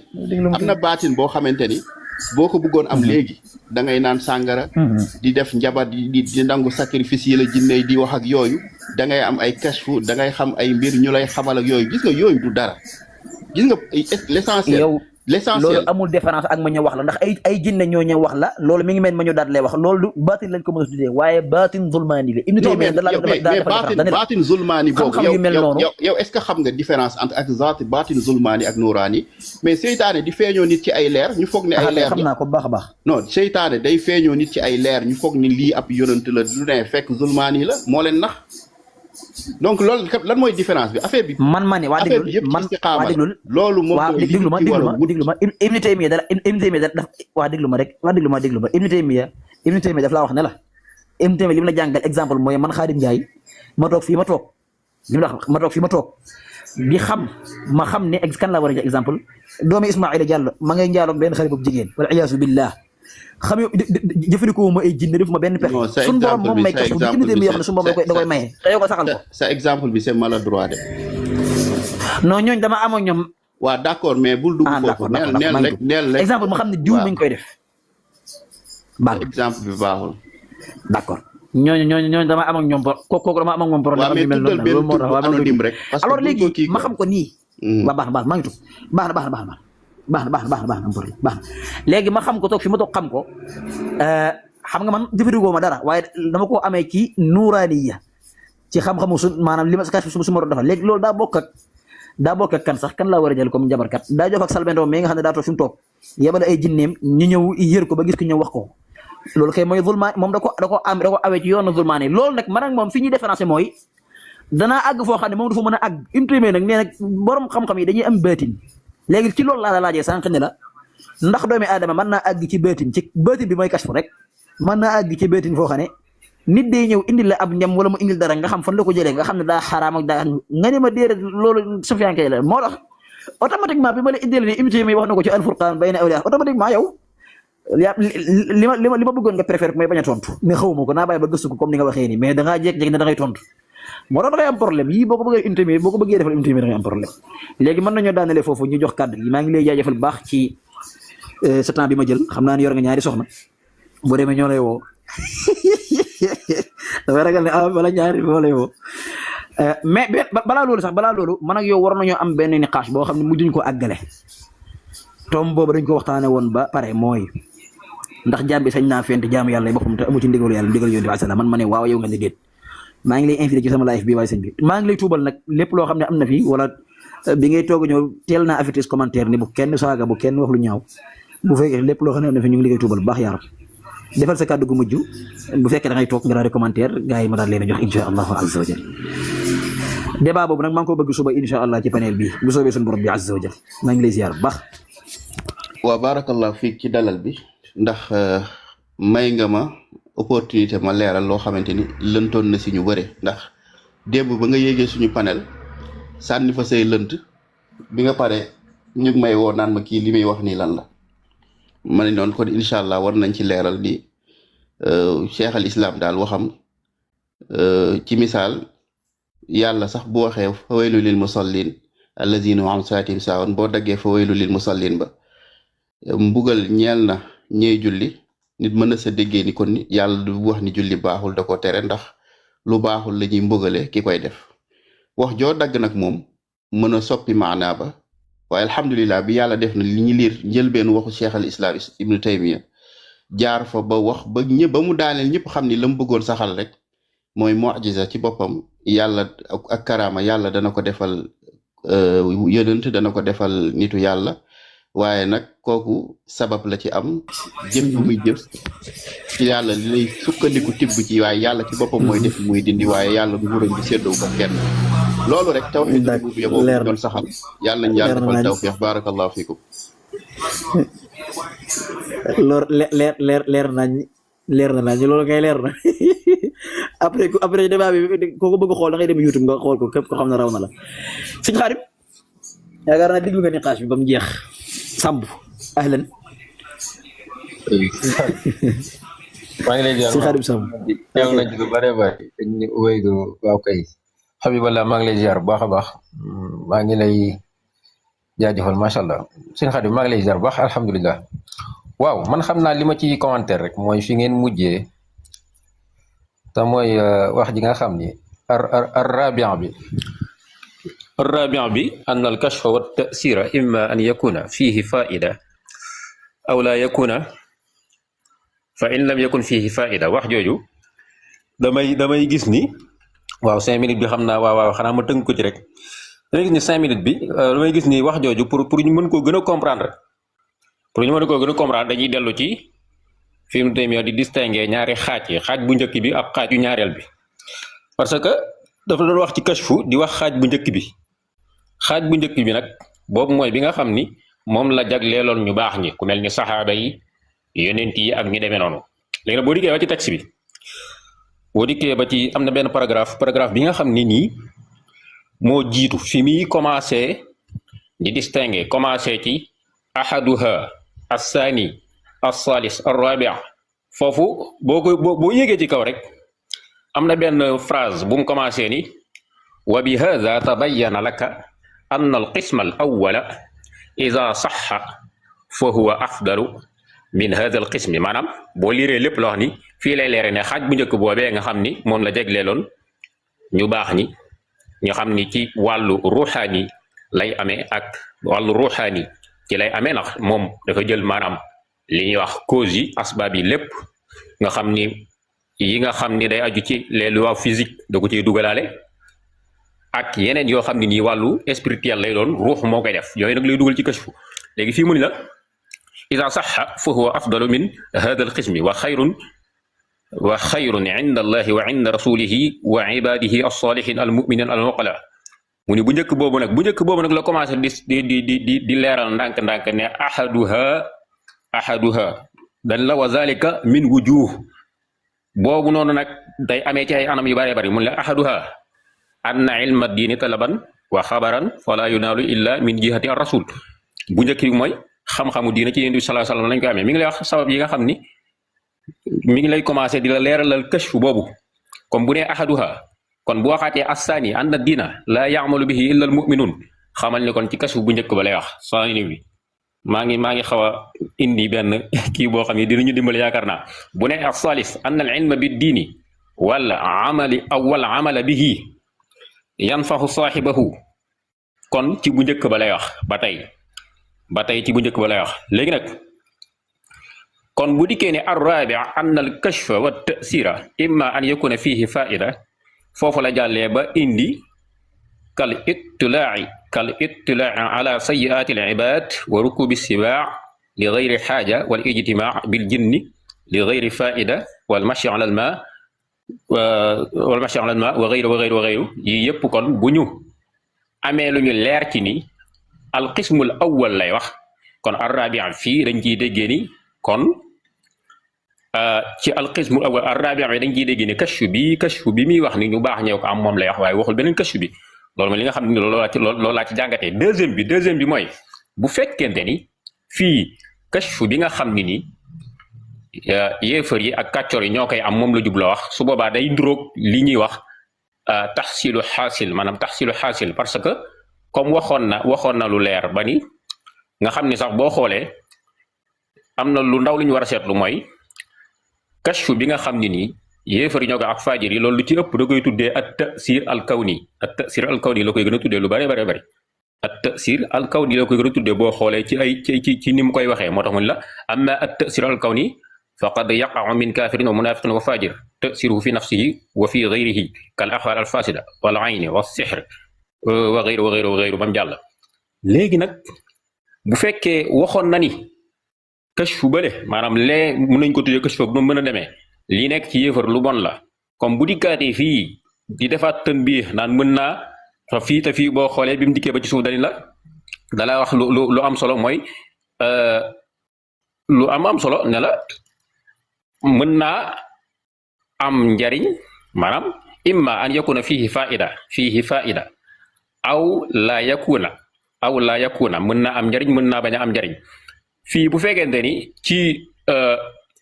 am na baatin boo xamante ni boo ko bëggoon am léegi da ngay naan sàngara di def njabar di nangu sacrifice yi la jinne di wax ak yooyu da ngay am ay kashfu da ngay xam ay mbir ñu lay xamal ak yooyu gis nga yooyu du dara gis nga l'essentiel loolu amul différence ak ma ñëw wax la ndax ay jinne ñoo ñëw wax la loolu mi ngi mel ma ñu daat lay wax loolu baatin lañ ko mën a tuddee waaye baatin zulmaani la Ibn Taymiyya mais baatin zulmaani boobu yow est-ce que xam nga différence entre ak zaati baatin zulmaani ak nuuraani mais seytaane di feeñoo nit ci ay leer ñu foog ne ay leer xam naa ko baax a baax non seytaane day feeñoo nit ci ay leer ñu foog ni lii ab yonent la lu ne fekk zulmaani la moo leen nax donc loolu lan mooy différence bi affaire bi. man ma ne waa déglu man waa déglu loolu moom déglu ma Ibn Taymiyya daf waa déglu ma rek Ibn Taymiyya daf laa wax ne la Ibn Taymiyya li mu la jàngal exemple mooy man Xaadim Njaay ma toog fii ma toog di xam ne kan laa war a jël exemple doomi Ismaïla Diallo ma ngay njaaloog benn xale bu jigéen wal iyaasu billah xam yow jëfandikoo ma ay jinne def ma benn pexe suñu borom moom may kas Ibn Taymiyya wax ne suñu borom da koy maye te yow ko saxal ko sa exemple bi c'est maladroit de non ñooñ dama amoon ñoom waaw d'accord mais bul dugg foofu neel rek exemple ma xam ne diw mi ngi koy def baax exemple bi baaxul d'accord ñooñu dama am ak ñoom kooku dama am ak moom problème am yu mel noonu loolu moo tax anonyme rek alors léegi ma xam ko nii waa baax maa ngi tug baax na léegi ma xam ko toog fi ma toog xam ko xam nga man jëfandikoo ma dara waaye dama ko amee ci nuuraaniya ci xam-xamu su maanaam li ma su ma doon defal léegi loolu daa bokk ak kan sax kan laa war a jël comme njabarkat daa jox ak salbendoo mais nga xam ne daa toog fi mu toog yebale ay jinneem ñu ñëw yër ko ba gis ko ñëw wax ko loolu kay mooy zulmaan moom da ko awee ci yoonu zulmaan yi loolu nag man ak moom fi ñuy différencé mooy danaa àgg foo xam ne moom dafa mën a àgg imprimé nag nee nag borom xam-xam yi dañuy am baatin léegi ci loolu laa la laajee sànq ne la ndax doomi aadama mën naa àgg ci baatin bi mooy kashfu rek mën naa àgg ci baatin foo xam ne nit day ñëw indil la ab ñam wala mu indil dara nga xam fan la ko jëlee nga xam ne daa xaraam ak daa nga ne ma déedéet loolu sufiyanke la moo tax automatiquement bi ma la indil ni imité mi wax na ko ci al-Furqan bayna awliya automatiquement yow yaa li ma bëggoon nga préféré may bañ a tontu mais xawuma ko naa bàyyi ba gëstu ko comme ni nga waxee nii mais da ngaa jékki-jékki ne da ngay tontu moo tax da ngay am problème yii boo ko bëggee intimé boo ko bëggee defal intimé da ngay am problème léegi mën nañoo daanale foofu ñu jox kàddu gi maa ngi lay jaajëfal bu baax ci sa temps bi ma jël xam naa ne yor nga ñaari soxna boo demee ñoo lay woo dafay ragal ne wala ñaari moo lay woo mais balaa loolu man ak yow war nañoo am benn niqaas boo xam ne mujjuñ ko àggale tom boobu dañ ko waxtaane woon ba pare mooy ndax jaam bi sañ naa fent jaamu yàlla boppam te amu ci ndigalu yàlla ndigal yonent bi sallallahu alayhi wasallam man ma ne waaw yow nga ne déet maa ngi lay invité ci sama live bi waaye sëñ bi maa ngi lay tuubal nag lépp loo xam ne am na fi wala bi ngay toog ñëw teel naa avertis commentaire ni bu kenn saaga bu kenn wax lu ñaaw bu fekkee lépp loo xam ne am na fi ñu ngi liggéey tuubal bu baax yaaram defal sa kàddu gu mujj bu fekkee da ngay toog nga daal di commentaire gars yi ma daal leen a jox insha allahu azza wa jal débat boobu nag maa ngi ko bëgg suba insha allah ci panel bi bu soobee suñu borom bi azza wa jal maa ngi lay ziar bu baax waa barakallahu fiik ci dalal bi ndax may nga ma opportunité ma leeral loo xamante ni lëntoon na si ñu bëre ndax démb ba nga yéegee suñu panel sànni fa say lënt bi nga pare ñu ngi may woo naan ma kii li muy wax nii lan la ma ne noonu kon incha allah war nañ ci leeral ni cheikh al islam daal waxam ci misaal yàlla sax bu waxee fa waylu lil musallin allazina hum an salaatihim saahun boo daggee fa waylu lil musallin ba mbugal ñeel na ñey julli nit mën na sa déggee ni kon yàlla du wax ni julli baaxul da ko tere ndax lu baaxul la ñuy mbugale ki koy def wax joo dagg nag moom mën a soppi maanaa ba waaye alhamdulilah bi yàlla def na li ñu liir njëlbeen waxu cheikh al islam ibnu taymiya jaar fa ba wax ba ba mu daaneel ñëpp xam ni la mu bëggoon saxal rek mooy mu'jiza ci boppam yàlla ak karaama yàlla dana ko defal yonent dana ko defal nitu yàlla waaye nag kooku sabab la ci am jëf bu muy jëf ci yàlla li lay sukkandiku tibb ci waaye yàlla ci boppam mooy def muy dindi waaye yàlla du wurañ di séddoo ko kenn loolu rek tawfiq bu yeboo doon saxal yàlla nañ yàlla defal tawfiq barakallahu fiikum loolu leer nañ loolu kay leer na après débat bi koo ko bëgg xool da ngay dem YouTube nga xool ko képp ko xam ne raw na la sëñ Xaadim yaakaar naa déglu nga niqaas bi ba mu jeex Samb ahlan maa ngi lay ziar sëñ Xaadim Samb teew nañ ci lu bare bare dañu wéydu waaw kay Habiballah maa ngi lay ziar bu baax a baax maa ngi lay jaajëfal macha allah sëñ Xaadim maa ngi lay ziar bu baax alhamdulilah waaw man xam naa li ma ci commentaire rek mooy fi ngeen mujjee te mooy wax ji nga xam ni الرابع أن الكشف والتأثير إما أن يكون فيه فائدة أو لا يكون فإن لم يكن فيه فائدة wax jooju damay gis ni waaw 5 minutes bi xam naa waaw xanaa ma tënk ko ci rek damay gis ni 5 minutes bi damay gis ni wax jooju pour ñu mën koo gën a comprendre dañuy dellu ci fi mu tey di distinguer ñaari xaaj yi xaaj bu njëkk bi ak xaaj yu ñaareel bi parce que dafa doon wax ci kashfu di wax xaaj bu njëkk bi nag boobu mooy bi nga xam ni moom la jagleeloon ñu baax ñi ku mel ni saxaaba yi yonent yi ak ñu demee noonu léegi nag boo dikkee ba ci texte bi boo dikkee ba ci am na benn paragraphe bi nga xam ni nii moo jiitu fi muy commencé di distinguer commencé ci ahaduha as-sani as-salis ar-rabi' foofu boo yéegee ci kaw rek am na benn phrase bu mu commencé ni wa bi hadha tabayyana laka anna al-qisma al-awwala idha sahha fa huwa afdalu min hadha al-qismi maanaam boo liiree lépp loo xam ni fii lay leere ne xaaj bu njëkk boobee nga xam ni moom la jegleeloon ñu baax ñi ñu xam ni ci wàllu ruuxaani lay amee ak wàllu ruuxaani ci lay amee ndax moom dafa jël maanaam li ñuy wax cause yi asbaab yi lépp nga xam ni yi nga xam ni day aju ci les lois physiques da ko ciy dugalaale ak yeneen yoo xam ne nii wàllu spirituel lay doon ruux moo koy def yooyu nag lay dugal ci kashfu léegi fii mu ni la ida saxa fa huwa afdalu min hada alqismi wa xayrun inda allahi wa inda rasulihi wa ibadihi alsalihin almuminin almuqala mu ni bu njëkk boobu nag la commencé di leeral ndànk-ndànk ne ahaduha dan la wa zalika min wujuh boobu noonu nag day amee ci ay anam yu bëree bëri mun la ahaduha anna ilma diini talaban wa xabaran fala yunaalu illa min jihati ar rasul bu njëkk bi mooy xam-xamu diina ci Yonent bi sallallahu alayhi wasallam lañ koy amee mi ngi lay wax sabab yi nga xam ni mi ngi lay commencé di la leeralal kashfu boobu comme bu nee ahaduha kon bu waxaatee assaani anna diina laa ya'malu bihi illa al mu'minun xamal ni kon ci kashfu bu njëkk ba lay wax saani bi maa ngi xaw a indi benn kii boo xam ne dinañu dimbali yaakaar naa bu ne as-salis anna al ilma bid diini wal amala bihi yanfahu saahibahu kon ci bu njëkk ba lay wax ba tey ci bu njëkk ba lay wax léegi nag kon bu dikkee ne ar-rabi' anna al-kashfa wa at-ta'sira imma an yakuna fihi fa'ida foofu la jàllee ba indi kal ittilaa'i ala sayyi'ati al-ibad wa rukubi as-sibaa' li ghayri haaja wal ijtima' bil jinni li ghayri fa'ida wal mashi 'ala al-ma' wa ghayru yi yëpp kon bu ñu amee lu ñu leer ci ni al-qismul awwal lay wax kon ar-rabi' fii dañ ciy déggee ni kon ci al-qismul awwal ar-rabi' dañ ciy déggee ni kashfu bi muy wax ni ñu baax ñëw ko am moom lay wax waaye waxul beneen kashfu bi loolu mooy li nga xam ne loolu laa ci jàngatee deuxième bi mooy bu fekkente ni fii kashfu bi nga xam ne ni yéefar yi ak kàccoor yi ñoo koy am moom la jubloo wax su boobaa day nduróog li ñuy wax taxsilu xaasil parce que comme waxoon na lu leer ba ni nga xam ni sax boo xoolee am na lu ndaw lu ñu war a seetlu mooy kashfu bi nga xam ne nii yéefar yi ñoo ko ak faajir yi loolu lu ci ëpp da koy tuddee at-ta'sir al-kawni la koy gën a tuddee lu bari at-ta'sir al-kawni la koy gën a tuddee boo xoolee ci ni mu koy waxee moo tax mu la amma at-ta'sir al-kawni faqad yaqa'u min kafirin wa munafiqin wa fajir ta'siruhu fi nafsihi wa fi ghayrihi kal ahwal al-fasida wal ayni wa sihr wa ghayru bam jàll léegi nag bu fekkee waxoon na ni kashfu bële maanaam lee mën nañ ko tuddee kashfu bu mën a demee lii nekk ci yéefar lu bon la comme bu dikkaatee fii di defaat tën bii naan mën naa fii boo xoolee bi mu dikkee ba ci suuf dani la dalaa wax lu am solo mooy lu am solo ne la mën naa am njariñ maanaam imma an yakuna fihi faida aw la yakuna mën naa am njariñ mën naa bañ a am njariñ fii bu fekkente ni ci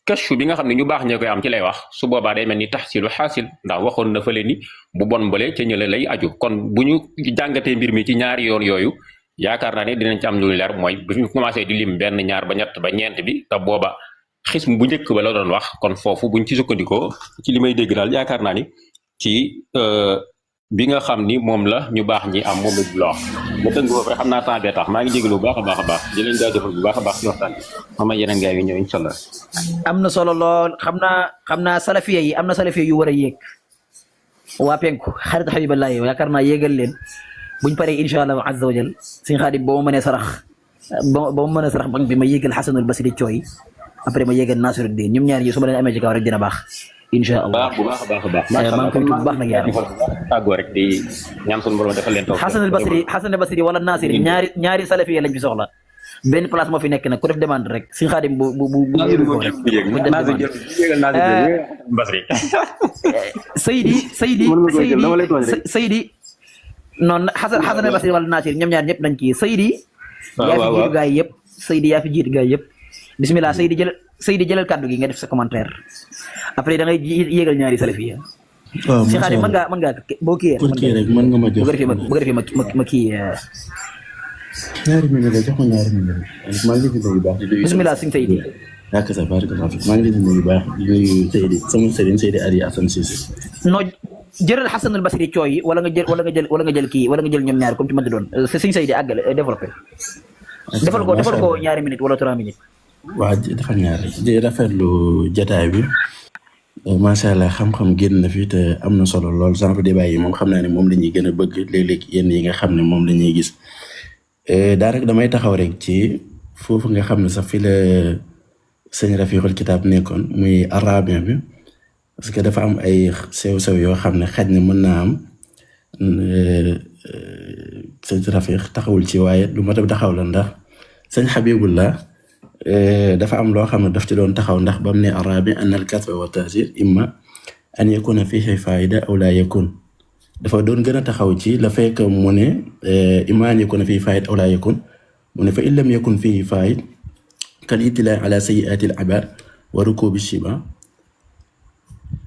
kashfu bi nga xam ne ñu baax ñoo koy am ci lay wax su boobaa day mel ni tahsilu xaasil ndax waxoon na fële ni bu bon bële ca ñële lay aju kon bu ñu jàngatee mbir mi ci ñaari yoon yooyu yaakaar naa ne dinañ ci am lu leer mooy bu ñu commencé di lim benn ñaar ba ñett ba ñeent bi te booba xism bu njëkk ba la doon wax kon foofu buñ ci sukkandikoo ci li may dégg daal yaakaar naa ni ci bi nga xam ni moom la ñu baax ñi am moom la ñu wax ba tënk foofu rek xam naa temps bee tax maa ngi jégalu bu baax a baax di leen jaajëfal bu baax a baax ci waxtaan bi xam naa yeneen gars yi ñëw incha allah. am na solo lool xam naa salafiya yi am na salafiya yu war a yéeg waa penku xarit Habiballah yow yaakaar naa yéegal leen buñ paree incha allah azza wa jal suñu Xaadim boo ma mënee sarax boo ma mënee sarax banque bi ma yéegal Xasanul Basri cooy après ma yéegal Nasiruddin ñoom ñaar ñi su ma leen amee ci kaw rek dina baax. incha allah bu baax a baax. maa ngi koy tudd bu baax nag yaa tàggoo rek di ñaan suñu borom defal leen taw. Xasanul Basri wala Nasiri ñaari salafiya lañ fi soxla benn place moo fi nekk nag ku def demande rek si Xaadim bu Seydi noonu Xasanul Basri wala Nasiri ñoom ñaar ñëpp nañ kii Seydi yaa fi jiitu gaay yëpp Seydi yaa fi jiitu gaay yëpp bismillah Seydi jëlal kàddu gi nga def sa commentaire après da ngay yéegal ñaari salafiya. waaw si Xaadim mën ngaa boo kii rek mën nga ma jox bu ko defee ma kii. ñaari minute jox ma ñaari minute maa ngi leen di nuyu baax di nuyu. bismillah sëñ Seydi. yaa sa barka maa ngi leen di nuyu baax di nuyu Seydi sama sëriñ Seydi Ali Assane Cissé. non jëlal Xasanul Basri cooy wala nga jël kii wala nga jël ñoom ñaar comme ci mën di doon sëñ Seydi àggale développé. defal ko ñaari minute wala 3 minutes. waaw dafa ñaari di rafetlu jataay bi macha allah xam-xam génn na fi te am na solo lool genre débat yi moom xam naa ne moom la ñuy gën a bëgg léeg-léeg yenn yi nga xam ne moom la ñuy gis daanaka damay taxaw rek ci foofu nga xam ne sax fi la sëñ Rafiqul Kitaab nekkoon muy arabien bi parce que dafa am ay sew-sew yoo xam ne xaj na mën naa am sëñ Rafiq taxawul ci waaye lu ma tam taxaw la ndax sëñ Habibullah dafa am loo xam ne daf ci doon taxaw ndax ba mu ne arabi an al kasba wa tasir imma an yakuna fihi faida aw la yakun dafa doon gën a taxaw ci la fekk mu ne imma an yakuna fihi faida aw la yakun mu ne fa in lam yakun fihi faa'id kal itilaa ala sayyi'ati al ibaad wa rukubi shiba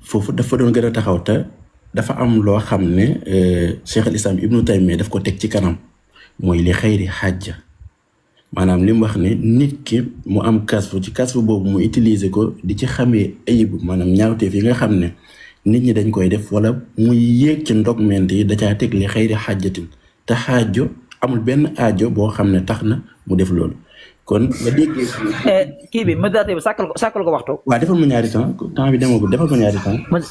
foofu dafa doon gën a taxaw te dafa am loo xam ne Cheikh al Islam Ibnu Taymiyya daf ko teg ci kanam mooy li xayri xajja maanaam li mu wax ne nit ki mu am kasfu ci kasfu boobu mu utiliser ko di ci xamee ayib maanaam ñaawteef yi nga xam ne nit ñi dañ koy def wala muy yéeg ci ndogment yi da caa teg li xayri xajjatin te xaajo amul benn aajo boo xam ne tax na mu def loolu kon nga déggee kii bi modérateur bi sàkkal ko waxtu. waaw defal ma ñaari temps bi demagul defal ko ñaari temps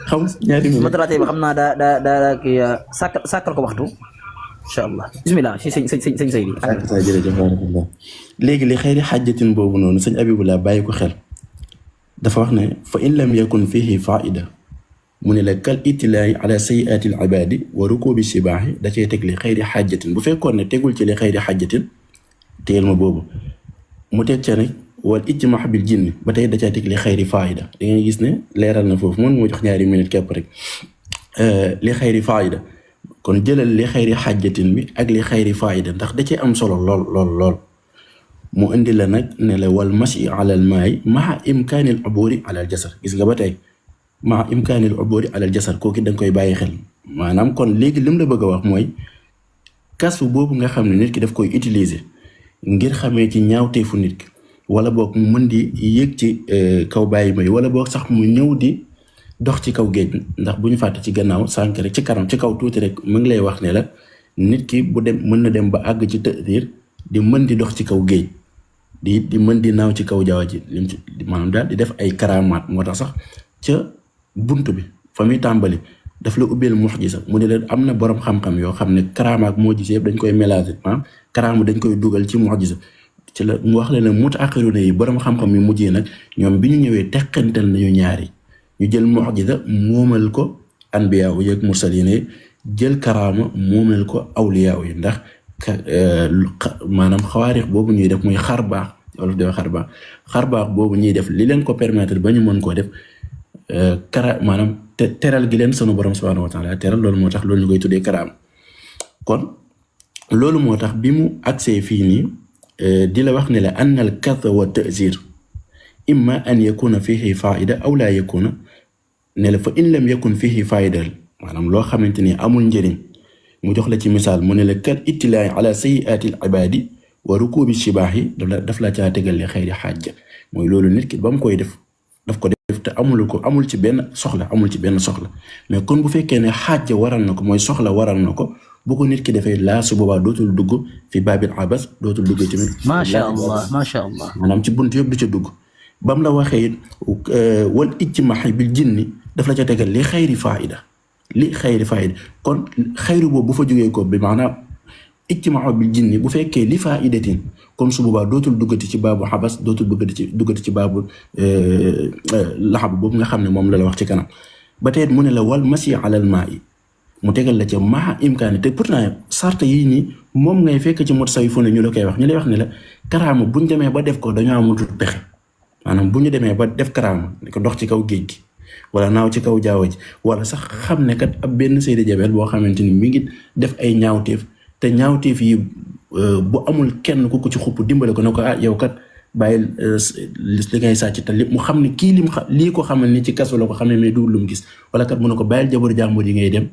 xam ñaari minutes modérateur bi xam naa daa kii sàkkal ko waxtu incha allah bisimilah si sëñ Seydi. jërëjëf barakallah léegi li xayri xajjatin boobu noonu sëñ Abibullah bàyyi ko xel dafa wax ne fa in lam yakun fihi faida mu ne la kal itilaayi ala sayyiati al ibadi wa rukubi sibaahi da cee teg li xayri xajjatin bu fekkoon ne tegul ci li xayri xajjatin téyel ma boobu mu teg ca ne wal ijtimaax bil jinni ba tey da caa teg li xayri faida da ngay gis ne leeral na foofu mën moo jox ñaari minute képp rek li xayri faida kon jëlal li xayri xajjatin bi ak li xayri faida ndax da cee am solo lool mu indi la nag ne la wal mashi ala al maay maa imkaanil uburi ala al jasar gis nga ba tey maa imkaanil uburi ala al jasar kooku da nga koy bàyyi xel maanaam kon léegi lim la bëgg a wax mooy kasfu boobu nga xam ne nit ki daf koy utiliser ngir xamee ci ñaawteefu nit ki wala boog mu mën di yëg ci kaw bàyyi may wala boog sax mu ñëw di dox ci kaw géej ndax bu ñu fàtte ci gannaaw sànq rek ci kanam ci kaw tuuti rek mu ngi lay wax ne la nit ki bu dem mën na dem ba àgg ci tëdiir di mën di dox ci kaw géej di mën di naaw ci kaw jaww ji lim ci maanaam daal di def ay karaamaat moo tax sax ca bunt bi fa muy tàmbali daf la ubbeel mu'jiza mu ne leen am na borom xam-xam yoo xam ne karaama ak mu'jiza yëpp dañ koy mélanger maanaam karaama dañ koy dugal ci mu'jiza ci la mu wax leen ne mutaaxiruna yi borom xam-xam yu mujjee nag ñoom bi ñu ñëwee teqantal nañu ñaari ñu jël mu'jiza moomal ko anbiya yi ak mursalin yi jël karaama moomal ko awliya yi ndax maanaam xawaarix boobu ñuy def muy xar baax wala def xar baax boobu ñuy def li leen ko permettre ba ñu mën koo def maanaam teral gi leen sunu borom subhanahu wa taala teral loolu moo tax loolu ñu koy tuddee karaam kon loolu moo tax bi mu agsee fii nii di la wax ne la anna al kadha wa ta'zir imma an yakuna fihi faida aw la yakuna ne la fa in lam yakun fihi faida maanaam loo xamante ni amul njëriñ mu jox la ci misaal mu ne la kal ittilaay ala sayyiati al ibadi wa rukubi shibaahi daf la caa tegal li xayri xaajja mooy loolu nit ki ba mu koy def daf ko def te amul ci benn soxla mais kon bu fekkee ne xaajja waral na ko mooy soxla waral na ko bu ko nit ki defee laa su boobaa dootul dugg fi baabil abas dootul dugg tamit macha allah maanaam ci bunt yëpp du ca dugg bam la waxee wal ijtimaax bil jinni daf la ca tegal li xayri faida kon xayru boobu bu fa jógee ko bi maanaam ijtimaax bil jinni bu fekkee li faidatin kon su boobaa dootul duggati ci baabu xabas dootul duggati ci baabu laxab boobu nga xam ne moom la wax ci kanam ba tey mu ne la wal masi alal maa yi mu tegal la ca maa imkaani te pourtant sarta yii nii moom ngay fekk ci mot say fu ne ñu la koy wax ñu lay wax ne la karaama buñ demee ba def ko dañoo amatul pexe maanaam bu ñu demee ba def karaama ne ko dox ci kaw géej gi wala naaw ci kaw jaww ji wala sax xam ne kat ab benn Seydi Jabel boo xamante ni mi ngi def ay ñaawteef te ñaawteef yi bu amul kenn ku ko ci xupp dimbale ko ne ko yow kat bàyyi li ngay sàcc te lépp mu xam ne kii lii ko xamal ni ci kaso la ko xam ne mais du lu mu gis wala kat mu ne ko bàyyil jabaru jàmbur yi ngay dem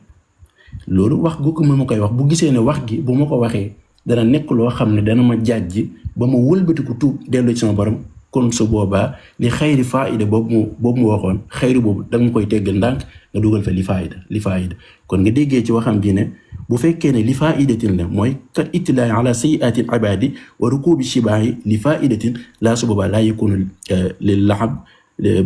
loolu wax gu ko ma koy wax bu gisee ne wax gi bu ma ko waxee dana nekk loo xam ne dana ma jaaj ba ma wëlbatiku tuub dellu ci sama borom kon su boobaa li xayri faida boobu mu waxoon xayri boobu da nga koy teggal ndànk nga dugal fa li faida kon nga déggee ci waxam ji ne bu fekkee ne li faidatin la mooy kat ittilaay ala sayyiati al ibadi wa rukubi shibaahi li faidatin laa su boobaa laa yakunu lil laxab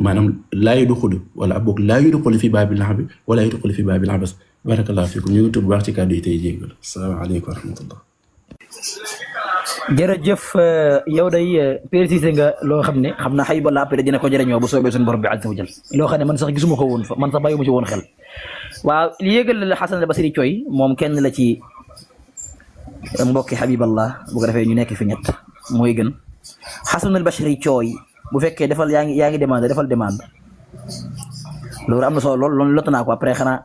maanaam laa yudxulu wala boog laa yudxulu fi baabil laxabi wala yudxulu fi baabil abas barakallahu fikum ñu ngi tudd baax ci kàddu yi tey jéggal asalaamaaleykum wa rahmatullah jërëjëf yow day précisé nga loo xam ne xam naa xëy ba après dina ko jëriñoo bu soobee suñu borom bi azza wa jal loo xam ne man sax gisuma ko woon fa man sax bàyyi mu ci woon xel waaw li yégal la Xasan al Basri Coy moom kenn la ci mbokki Habiballah bu ko defee ñu nekk fi ñett mooy gën Xasan al Basri Coy bu fekkee defal yaa ngi demande defal demande loolu am na solo loolu lott naa ko après xanaa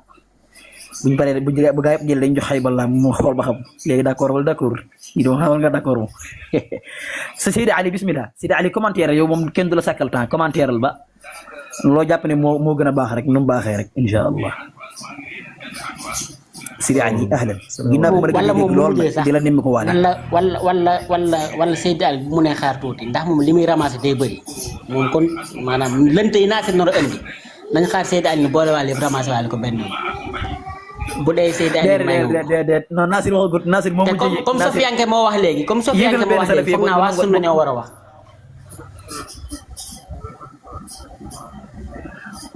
buñ paree bu gaa yëpp jël dañ jox Hayballa mu xool ba xam léegi d'accord wala d'accord yi doon xamal nga d'accord moom sa Seydi Ali bismillah Seydi Ali commentaire yow moom kenn du la sàkkal temps commentaire ba loo jàpp ne moo gën a baax rek nu mu baaxee rek insha allah Seydi Ali ahlan ginnaaw bi ma la gën lool di la nemmi ko waale wala Seydi Ali bu mu nee xaar tuuti ndax moom li muy ramassé day bëri moom kon maanaam lënt yi naa si nar a indi nañ xaar Seydi Ali ni boole waale yëpp ramassé waale ko benn bu dee Seydi Ali may non Nasir waxagut Nasir moom comme Sofianke moo wax léegi comme Sofianke moo wax léegi foog naa waa sunna ñoo war a wax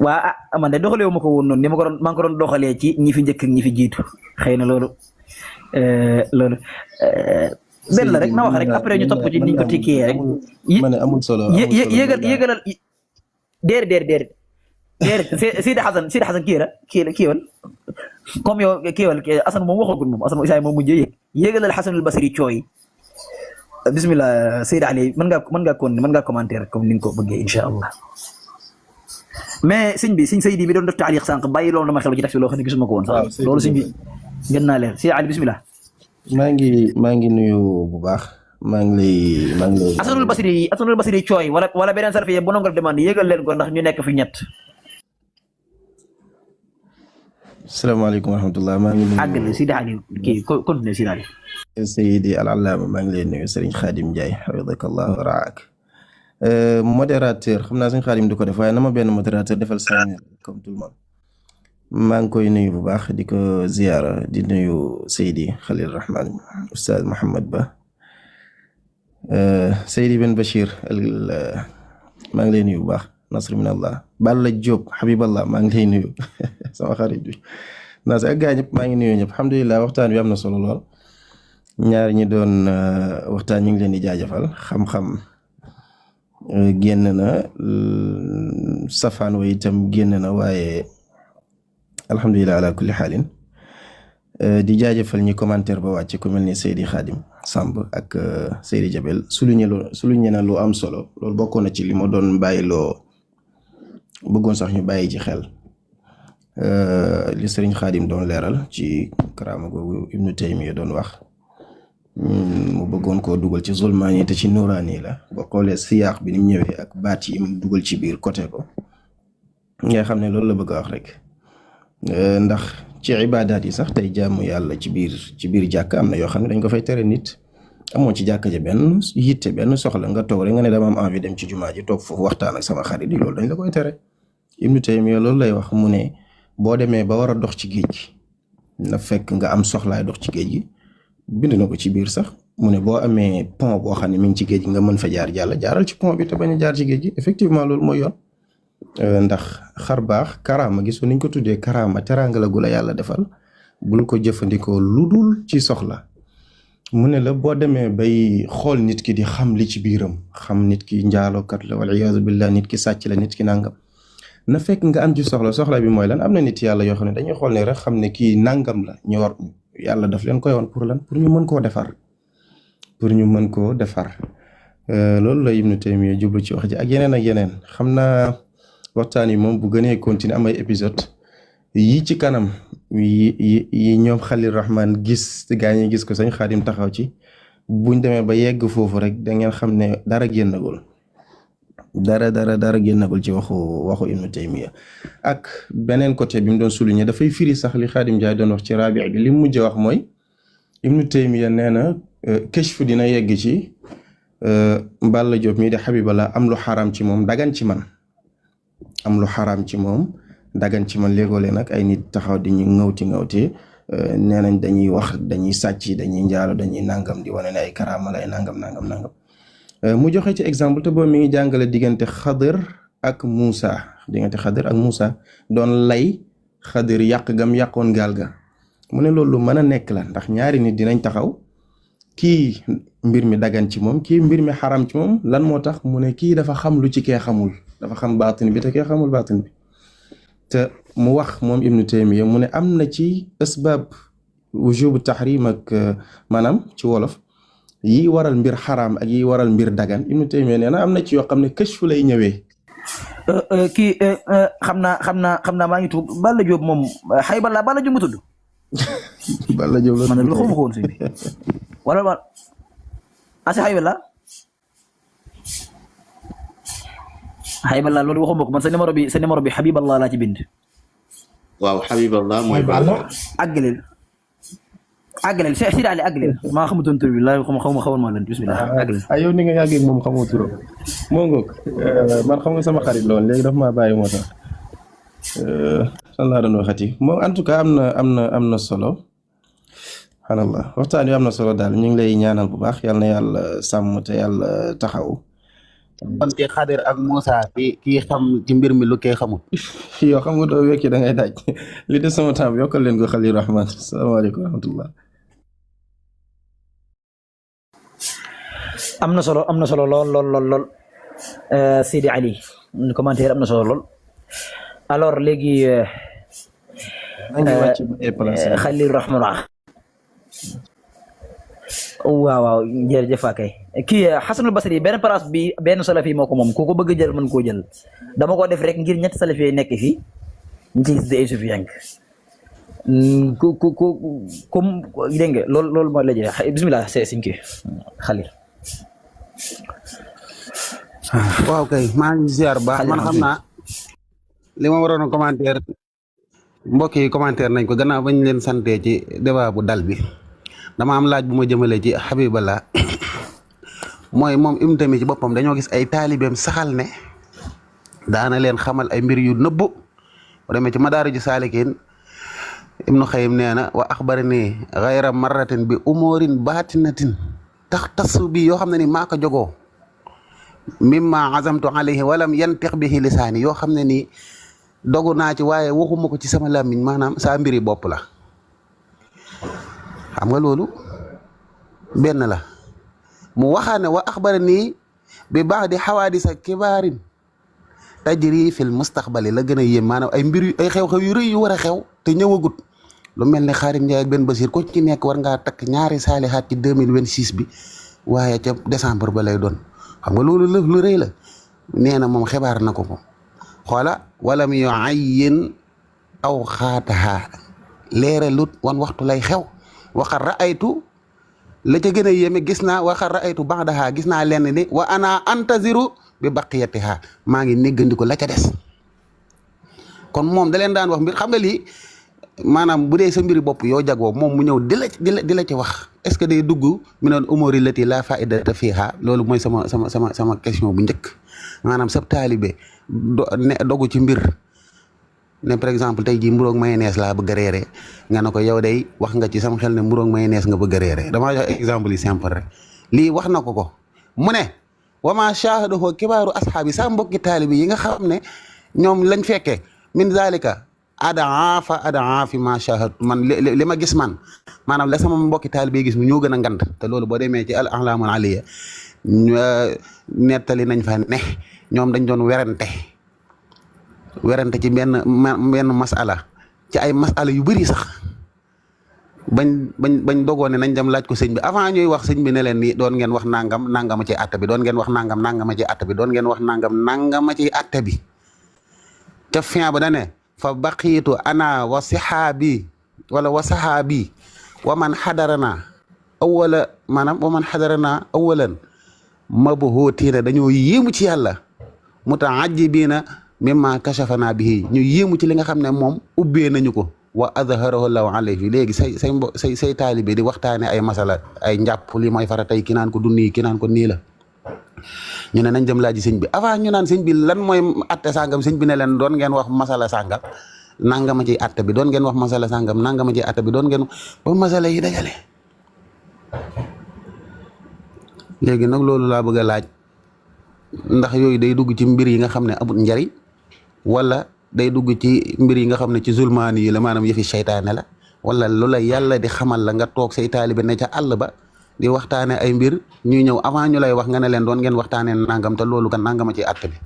waa man de doxalee wu ma ko woon noonu ni ma ko doon maa ngi ko doon doxalee ci ñi fi njëkk ak ñi fi jiitu xëy na loolu benn la rek na wax rek après ñu topp ci niñ ko tikkee rek ma ne amul solo yéegalal déedéet Sidi Xasan kiiwal comme yow kiiwal Asan moom waxagul moom Asan Isaay moom mujjee yéegalal Xasanul Basri cooy bismillah Seydi Ali mën ngaa commentaire comme ni nga ko bëggee insha allah mais sëñ Seydi bi doon def taaliq sànq bàyyi loolu dama xel ci tax loo xam ne gisuma ko woon sax loolu sëñ bi gën naa leer Seydi Ali bismillah maa ngi nuyu bu baax maa ngi lay Asanul Basri cooy wala beneen sarfi bu nongal demande yéegal leen ko ndax ñu nekk fi ñett salaamaaleykum wa rahmatullah maa ngi nuyu àggale Seydi Ali kii continue Seydi Ali Seydi al-Allaama maa ngi lay nuyu Serigne Khadim Ndiaye hafidhakallah wa raak modérateur xam naa Serigne Khadim du ko def waaye na ma benn modérateur defal 5 minutes comme tout le monde maa ngi koy nuyu bu baax di ko ziyaara di nuyu Seydi Khalil Rahman Oustaz Mouhamed Ba Seydi Ben Bachir maa ngi lay nuyu bu baax Nasr min Allah Balla Diop Habiballah maa ngi lay nuyu sama xarit bi naa si ak gaa ñëpp maa ngi nuyu ñëpp alhamdulilah waxtaan wi am na solo lool ñaar ñi doon waxtaan ñu ngi leen di jaajëfal xam-xam génn na safaan wa itam génn na waaye alhamdulilah ala kulli xaalin di jaajëfal ñi commentaire ba wàcc ku mel ni Seydi Khadim Samb ak Seydi Jabel souligné na lu am solo loolu bokkoon na ci li ma doon bàyyiloo bëggoon sax ñu bàyyi ci xel li Serigne Khadim doon leeral ci karaama googu Ibnu Taymiya doon wax mu bëggoon koo dugal ci zulmaani te ci nuraani la boo xoolee siyaax bi ni mu ñëwee ak baat yi mu dugal ci biir côté ko nga xam ne loolu la bëgg a wax rek ndax ci ibaadaat yi sax tey jaamu yàlla ci biir jàkk am na yoo xam ne dañ ko fay tere nit amoo ci jàkk ja benn yitte benn soxla nga toog rek nga ne dama am envie dem ci jumaa ji toog foofu waxtaan ak sama xarit yi loolu dañ la koy tere Ibnu Taymiya loolu lay wax mu ne boo demee ba war a dox ci géej gi na fekk nga am soxlaay dox ci géej gi bind na ko ci biir sax mu ne boo amee pont boo xam ne mi ngi ci géej gi nga mën fa jaaral ci pont bi te bañ a jaar ci géej gi effectivement loolu mooy yoon ndax xar baax karaama gisu niñ ko tuddee karaama teraanga la gu la yàlla defal bul ko jëfandikoo lu dul ci soxla mu ne la boo demee bay xool nit ki di xam li ci biiram xam nit ki njaalookat la wal iyaazu billah nit ki sàcc la nit ki nangam na fekk nga am ci soxla bi mooy lan am na nit yàlla yoo xam ne dañuy xool ne rek xam ne kii nangam la ñu war yàlla daf leen koy woon pour lan pour ñu mën koo defar loolu la Ibnu Taymiya jublu ci wax ji ak yeneen xam naa waxtaan yi moom bu gënee continuer am ay épisode yi ci kanam yi ñoom Khalil Rahman gis gaañi gis ko Sëñ Xaadim taxaw ci buñ demee ba yegg foofu rek da ngeen xam ne dara génnagul ci waxu Ibnu Taymiya ak beneen côté bi mu doon souligner dafay firi sax li Xaadim Njaay doon wax ci Rabi' bi li mu mujj wax mooy Ibnu Taymiya nee na kashf dina yegg ci Balla Diop mii di Habiballah am lu xaraam ci moom dagan ci man léegoo-lee nag ay nit taxaw di ñu ŋawti nee nañ dañuy wax dañuy sàcc dañuy njaalo dañuy nangam di wane ne ay karaama lay nangam mu joxe ci exemple te boobu mi ngi jàngale diggante Xadir ak Muusa doon lay Xadir yàq gam yàqoon gaal ga mu ne loolu mën a nekk la ndax ñaari nit dinañ taxaw kii mbir mi dagan ci moom kii mbir mi xaram ci moom lan moo tax mu ne kii dafa xam lu ci kee xamul dafa xam baatin bi te kee xamul baatin bi te mu wax moom Ibnu Taymiya mu ne am na ci asbaab wujubu tahrim ak maanaam ci wolof yi waral mbir xaraam ak yi waral mbir dagan Ibnu Taymiya nee na am na ci yoo xam ne kashfu lay ñëwee. kii xam naa maa ngi tuub Balla Diop moom Hayballa Balla Diop mu tudd Balla Diop la man loolu xawma ko woon sëñ bi wala asi Habibullah loolu waxuma ko man sa numéro bi Habibullah laa ci bind. waaw Habiballah mooy Balla. àggaleel Sidi Ali àggaleel maa xamutoon tur bi laa xawoon maa leen bismillah àggaleel. yow ni nga yàggee moom xamoo turam moo ngoog man xam nga sama xarit loon léegi daf maa bàyyi moo tax san laa doon waxati moom en tout cas am na solo subhanallah waxtaan wi am na solo daal ñu ngi lay ñaanal bu baax yal na yàlla sàmm te yàlla taxaw. kon ci Xadir ak Moussa kii xam ci mbir mi lu kee xamul. yow xam nga doo wekki da ngay daaj li des sama temps bi yokkal leen ko Khalil Rahman salaamaaleykum wa rahmatullah. am na solo lool Sidi Ali commentaire am na solo lool alors léegi Khalil Rahman waaw jërëjëf kay kii Xasanul Basri benn place bi benn salafi moo ko moom ku ko bëgg jël mën koo jël dama ko def rek ngir ñetti salafi nekk fii ñu ci gis de Sufiyank ku comme dégg nga loolu mooy la jeex bismillah c'est siñ kii Xalil. waaw kay maa ngi ziar baax man xam naa li ma waroon a commentaire mbokk yi commentaire nañ ko gannaaw bañ leen santee ci débat bu dal bi dama am laaj bu ma jëmale ci Habiballah mooy moom im tamit ci boppam dañoo gis ay taalibeem saxal ne daana leen xamal ay mbir yu nëbbu bu demee ci Madaariju Saalikiin Ibnu Xayyim nee na wa axbarani gayra marratin bi umurin baatinatin taxtassu bi yoo xam ne ni maa ko jogoo mimma azamtu alayhi walam yantiq bihi lisaani yoo xam ne nii dogu naa ci waaye waxuma ko ci sama làmmiñ maanaam saa mbiri bopp la xam nga loolu benn la mu waxaane wa axbarani bi ba'di xawaadisa kibaarin tajri fil mustaqbali la gën a yéem maanaam ay mbir ay xew-xew yu rëy yu war a xew te ñëwagut lu mel ne Xaadim Njaay ak Ben Basir ko ci nekk war ngaa takk ñaari saalihaat ci 2026 bi waaye ca décembre ba lay doon xam nga loolu lu rëy la nee na moom xibaar na ko xoola walam yu'ayyin aw xaataha leeralut wan waxtu lay xew waxar ra'aytu la ca gën a yéeme gis naa waxar ra'aytu ba'daha gis naa lenn ni wa ana antaziru bi baqiyatiha maa ngi néggandiku la ca des kon moom da leen daan wax mbir xam nga lii maanaam bu dee sa mbiri bopp yoo jagoo moom mu ñëw di la ci wax est-ce que day dugg mi noon umuri lati la faidata fiha loolu mooy sama question bu njëkk maanaam sab taalibe dogu ci mbir ne par exemple tey jii mburoog mayonnaise laa bëgg a reere nga ne ko yow day wax nga ci sama xel ne mburoog mayonnaise nga bëgg a reere damaa jox exemple yi simple rek lii wax na ko mu ne wama shahadahu kibaaru ashaabi sa mbokki taalibi yi nga xam ne ñoom lañ fekkee min zalika adaa fi ma shahadtu man li ma gis man maanaam la sama mbokki taalibi yi gis mu ñoo gën a ngand te loolu boo demee ci al a'laamul aliya nettali nañ fa ne ñoom dañ doon werante ci benn masala ci ay masala yu bëri sax bañ dogoo ne nañ dem laaj ko sëñ bi avant ñuy wax sëñ bi ne leen ni doon ngeen wax nangama ci atte bi doon ngeen wax nangama ci atte bi doon ngeen wax nangama ci atte bi ca fin ba dane fa baqiitu ana wa sahaabi wa man xadarana awalan mabhuutiina dañoo yéemu ci yàlla muta'ajjibiina mimma kashafana bihi ñu yéemu ci li nga xam ne moom ubbee nañu ko wa azharahu Allahu alayhi léegi say taalibe di waxtaane ay masala ay njàpp li mooy fara tey ki naan ko du nii ki naan ko nii la ñu ne nañ dem laaji sëñ bi avant ñu naan sëñ bi lan mooy atte sàngam sëñ bi ne leen doon ngeen wax masala sàngam nangama ci atte bi doon ngeen wax masala sàngam nangama ci atte bi doon ngeen ba masala yi dajale léegi nag loolu laa bëgg a laaj ndax yooyu day dugg ci mbir yi nga xam ne amul njariñ wala day dugg ci mbir yi nga xam ne ci zulmaani yi la maanaam yëfi seytaane la wala lu la yàlla di xamal la nga toog say taalibe ne ca àll ba di waxtaane ay mbir ñuy ñëw avant ñu lay wax nga ne leen doon ngeen waxtaanee nangam te loolu kan nangama ci àtte bi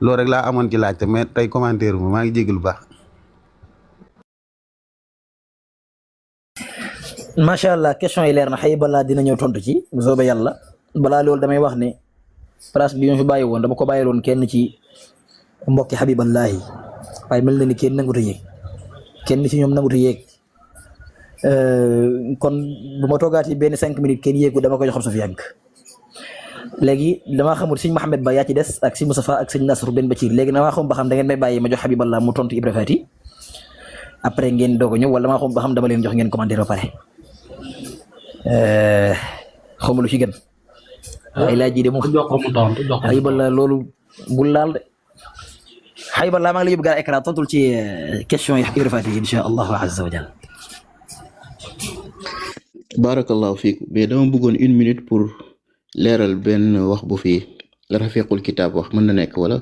loolu rek laa amoon ci laajte mais tey commentaire bi maa ngi jégalu baax. macha allah question yi leer na xëy balaa dina ñëw tontu ci bu soobee yàlla balaa loolu damay wax ne place bi ñu fi bàyyi woon dama ko bàyyiloon kenn ci mbokki Habiballahi waaye mel na ni kenn nangut a yéeg kenn ci ñoom nangut a yéeg kon bu ma toogaati benn 5 minutes kenn yéegu dama koy xam sa fi yàgg léegi damaa xamul sëñ Mouhamed Ba yaa ci des ak sëñ Moustapha ak sëñ Nasr benn Bachir léegi damaa xam ba xam da ngeen may bàyyi ma jox Habiballah mu tontu Ibra Fati après ngeen doog a ñëw wala maa xam ba xam dama leen jox ngeen commentaire ba pare xawma lu ci gën ay laaj ji de moom jox ko mu tontu jox ko Habiballah loolu bul laal de Habiballah maa ngi lay yóbbu gaal écran tontul ci question yi Ibra Fati insha allahu azza wa jalla. barakallahu fiik mais dama bëggoon 1 minute pour leeral benn wax bu fi rafiqul kitaab wax mën na nekk wala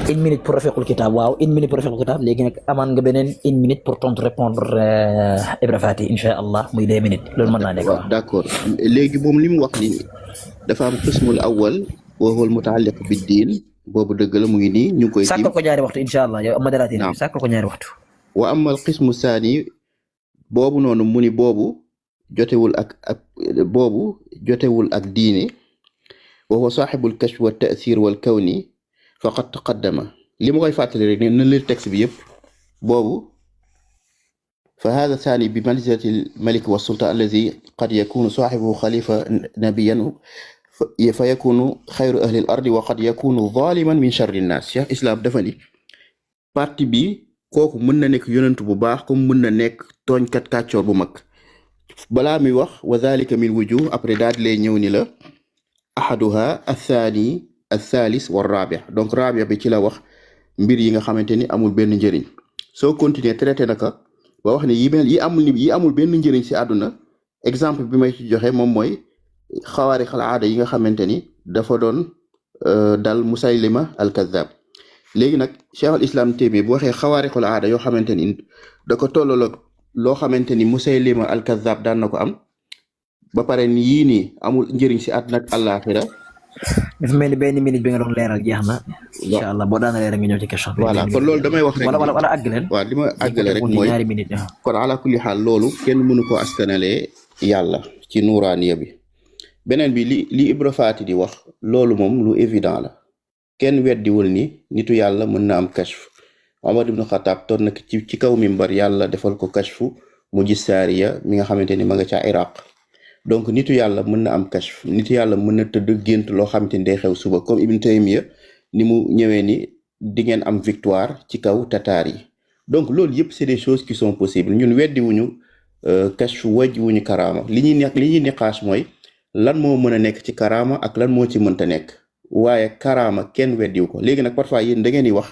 1 minute pour rafiqul kitaab waaw 1 minute pour rafiqul kitaab léegi nag amaan nga beneen 1 minute pour tontu répondre Ibra Fati insha allah muy 2 minutes loolu mën naa nekk waaw d'accord léegi moom li mu wax ni dafa am qismul awwal wa huwa al mutaalliq bid diin boobu dëgg la mu ngi nii ñu ngi koy sàkkal ko ñaari waxtu insha allah yow modérateur bi sàkkal ko ñaari waxtu wa amma al qismu saani boobu noonu mu ni boobu jotewul ak diine wa huwa saaxibul kashf wa ta'thir wal kawni faqad taqaddama li ma koy fàttali rek ne na leen texte bi yëpp boobu fa hada saani bi manzilati al malik wa sultan allazi qad yakunu saaxibuhu xalifa nabiyan fa yakunu xayru ahli al ardi wa qad yakunu zaliman min charri nnaas cheikh islam dafa ni parti bi kooku mën na nekk yonent bu baax comme mën na nekk tooñkat kàccoor bu mag balaa muy wax wa dhalika min wujuh après daal di lay ñëw ni la ahaduha athani athalis wa rabi donc rabi bi ci la wax mbir yi nga xamante ni amul benn njëriñ soo continuer traité naka ba wax ne yi amul benn njëriñ si àdduna exemple bi may ci joxe moom mooy xawaarixal aada yi nga xamante ni dafa doon dal Musaylima al-Kazzab léegi nag cheikhul islam téeméer bu waxee xawaarixul aada yoo xamante ni da ko tolloo loo xamante ni Musaylima al-Kazzab daan na ko am ba pare ni yii nii amul njëriñ si àdduna ak àllaaxira dafa mel ni benn minute bi nga doon leeral jeex na incha allah boo daana leeral nga ñëw ci question voilà kon loolu damay wax rek wala àggaleen waaw li ma àggale rek mooy ñaari minute kon ala kulli xaal loolu kenn mënu ko askanalee yàlla ci nuuraaniya bi beneen bi li Ibra Fati di wax loolu moom lu évident la kenn weddiwul ni nitu yàlla mën na am kashf Omar ibn Khattab toog na ci kaw mimbar yàlla defal ko kashfu mu gis Saariya mi nga xamante ni ma nga ca Iraq donc nitu yàlla mën na am kashf nitu yàlla mën na tëdd gént loo xamante ni day xew suba comme Ibn Taymiya ni mu ñëwee ni di ngeen am victoire ci kaw tataar yi donc loolu yëpp c'est des choses qui sont possibles ñun weddiwuñu kashf wajjiwuñu karaama li ñuy niqaas mooy lan moo mën a nekk ci karaama ak lan moo ci mënta nekk waaye karaama kenn weddiwu ko léegi nag parfois yéen da ngeen di wax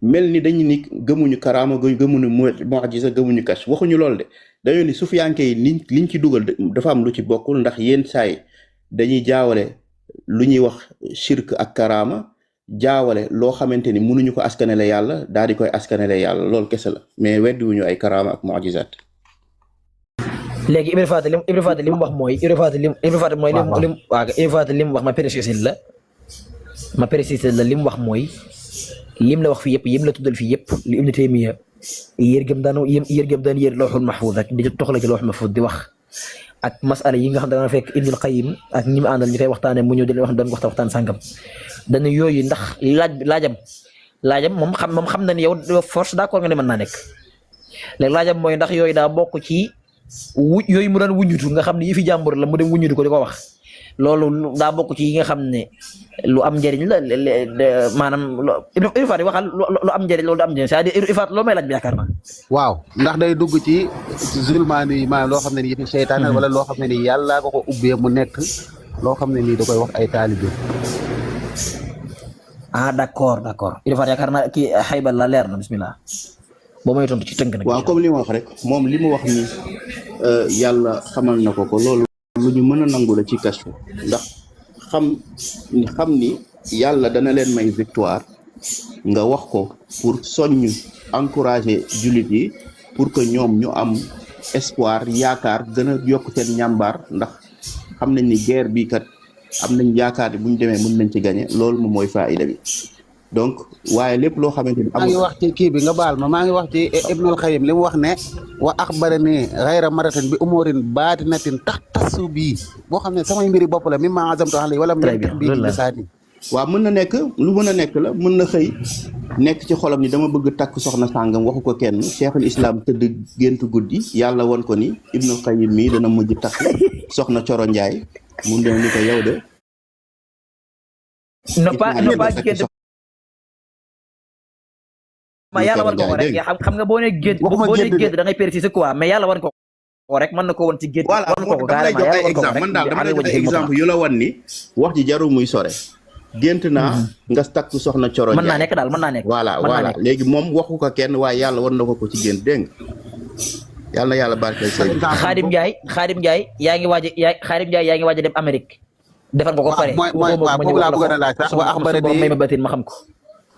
mel ni dañu ni gëmuñu karaama gëmuñu mu'jiza gëmuñu kashf waxuñu loolu de dañoo ni sufiyanke yi liñ ci dugal dafa am lu ci bokkul ndax yéen saay dañuy jaawale lu ñuy wax shirk ak karaama jaawale loo xamante ni mënuñu ko askanele yàlla daal di koy askanele yàlla loolu kese la mais weddiwuñu ay karaama ak mu'jizat léegi Ibra Fati li mu wax mooy Ibra Fati mooy Ibra Fati li mu wax ma préciser la li mu wax mooy lim la wax fii yëpp yim la tuddal fii yëpp li Ibn Taymiya yërgëm daan yër lawhul mahfuz ak di toxla ci lawhul mahfuz di wax ak masala yi nga xam ne danga fekk Ibnul Qayyim ak ñi mu àndal ñu koy waxtaane mu ñëw di leen wax doon waxtaan sàngam dañu yooyu ndax laajam moom xam na ni yow force d'accord nga ne mën naa nekk léegi laajam mooy ndax yooyu daa bokk ci yooyu mu daan wuññutu nga xam ne yi fi jàmbur la mu dem wuññutu ko di ko wax loolu daa bokk ci yi nga xam ne lu am njëriñ la maanaam Ibra Fati waxal lu am njëriñ loolu du am njëriñ c'est-à-dire Ibra Fati loolu may laaj bi yaakaar naa waaw ndax day dugg ci zulmaani yi maanaam loo xam ne ni yëfi seytaan wala loo xam ne ni yàlla ko ubbee mu nekk loo xam ne nii da koy wax ay taalibe d'accord Ibra Fati yaakaar naa kii xaybal la leer na bismillah boo may tontu ci tënk nag waaw comme li ma wax rek moom li mu wax ni yàlla xamal na ko loolu lu ñu mën a nangu la ci kashf ndax xam ni yàlla dana leen may victoire nga wax ko pour soññ encourager jullit yi pour que ñoom ñu am espoir yaakaar gën a yokk seen ñàmbaar ndax xam nañ ni guerre bi kat am nañ yaakaar ni bu ñu demee mën nañ ci gagner loolu moom mooy faayida bi donc waaye lépp loo xamante ni maa ngi wax ci kii bi nga baal maa ngi wax ci Ibnul Qayyim li mu wax ne wa axbarani ghayra maratin bi umurin baatinatin taxtassu bii boo xam ne samay mbiri bopp la mi ma azamtu alayhi wala mi bi lisaani waaw mën na nekk lu mën a nekk la mën na xëy nekk ci xolam ni dama bëgg takk soxna sàngam waxu ko kenn cheikhul islam tëdd gént guddi yàlla won ko ni Ibnu Qayyim mii dana mujj takk soxna Coro Njaay mu dem ni ko yow de non pas gént ma yàlla war ko rek xam nga boo ne gént da ngay préciser quoi mais yàlla war ko rek mën na ko woon ci gént voilà man daal dama lay jox exemple yu la wan ni wax ji jarul muy sore gént naa nga takk soxna Coro Njaay mën naa nekk daal mën naa nekk voilà léegi moom waxu ko kenn waaye yàlla war na ko ci gént dégg nga yàlla na yàlla barkeel sëy Xaadim Njaay yaa ngi waaj a dem Amérique defal nga ko pare boobu laa bëgg a laaj sax wa axbarani may ma batin ma xam ko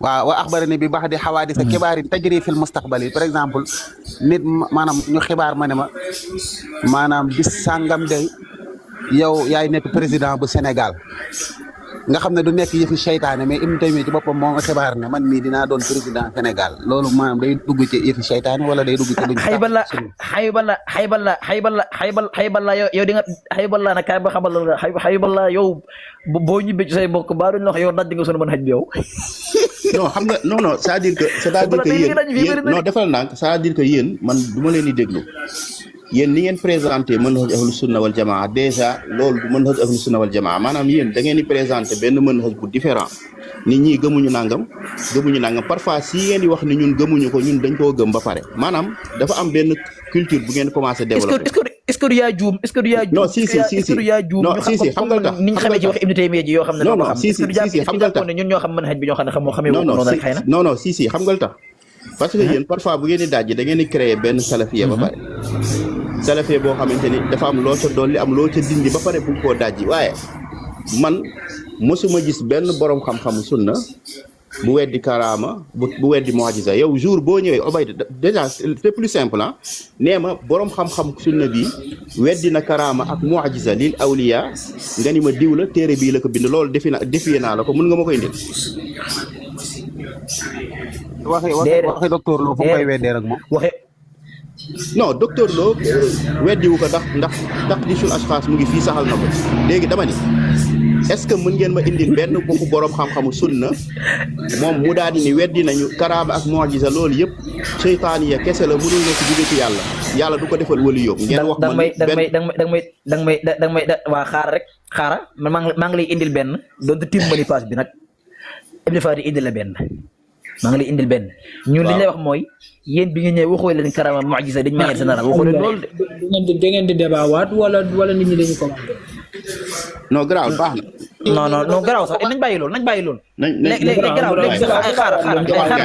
waaw wa axbarani bi baax di xawaadisa kibaarin tajri fil mustaqbali par exemple nit maanaam ñu xibaar ma ne ma maanaam bis sàngam day yow yaay nekk président bu Sénégal nga xam ne du nekk yëfi seytaane mais Ibnu Taymiyya ci boppam moo nga xibaar ne man mii dinaa doon président Sénégal loolu maanaam day dugg ci yëfi seytaane wala day dugg ci luñ xayballa yow di nga xayballa nag kaay ba xamal la xayballa yow boo ñibbee ci say mbokk baa duñ la wax yow daj nga sunu mën xaj bi yow non xam nga non c'est-à-dire que yéen non defal ndànk c'est-à-dire que yéen man du ma leen di déglu yéen ni ngeen présenté manhaj ahlu sunna wal jamaa déjà loolu du manhaj ahlu sunna wal jamaa maanaam yéen da ngeen di présenté benn manhaj bu différent nit ñi gëmuñu nangam parfois si ngeen di wax ni ñun gëmuñu ko ñun dañ koo gëm ba pare maanaam dafa am benn culture bu ngeen commencé développé. est-ce que du yaa juum non si xam nga tax ni ñu xamee ci wax Ibnu Taymiyya ji yoo xam ne non si xam nga tax ñun ñoo xam manhaj bi ñoo xam ne xamee noonu rek xëy na non si xam nga tax parce que yéen parfois bu ngeen di dajji da ngeen di créer benn salafiya ba pare salafiya boo xamante ni dafa am loo ca dolli am loo ca dindi ba pare bu koo dajji waaye man mosuma gis benn borom xam-xamu sunna bu weddi karaama bu weddi mu'jiza yow jour boo ñëwee Obayd déjà c'est plus simple ah nee ma borom xam-xam sunna bi weddi na karaama ak mu'jiza lil awliya nga ni ma diw la téere bii la ko bind loolu defee naa la ko mën nga ma koy indil. waxi docteur Lo fu koy weddee rek moom non docteur Lo weddiwu ko ndax di sul ashxaas mu ngi fii saxal na ko léegi dama ni est-ce que mën ngeen ma indil benn bokku borom xam-xamu sunna moom mu daal di ni weddi nañu karaama ak mu'jiza loolu yëpp seytaan ya kese la mënul nekk jóge ci yàlla du ko defal wali yóbbu ngeen wax man danga may waa xaara man maa ngi lay indil benn doonte timbali paas bi nag Ibnu Faati indil la benn maa ngi lay indil benn ñun li ñu lay wax mooy yéen bi nga ñëwee waxoo leen karaama mu'jiza dañ manière générale waxoo leen loolu de da ngeen di débat waat wala nit ñi dañu commenté non garaaw baax na non garaaw sax nañ bàyyi loolu léegi garaaw léegi xaar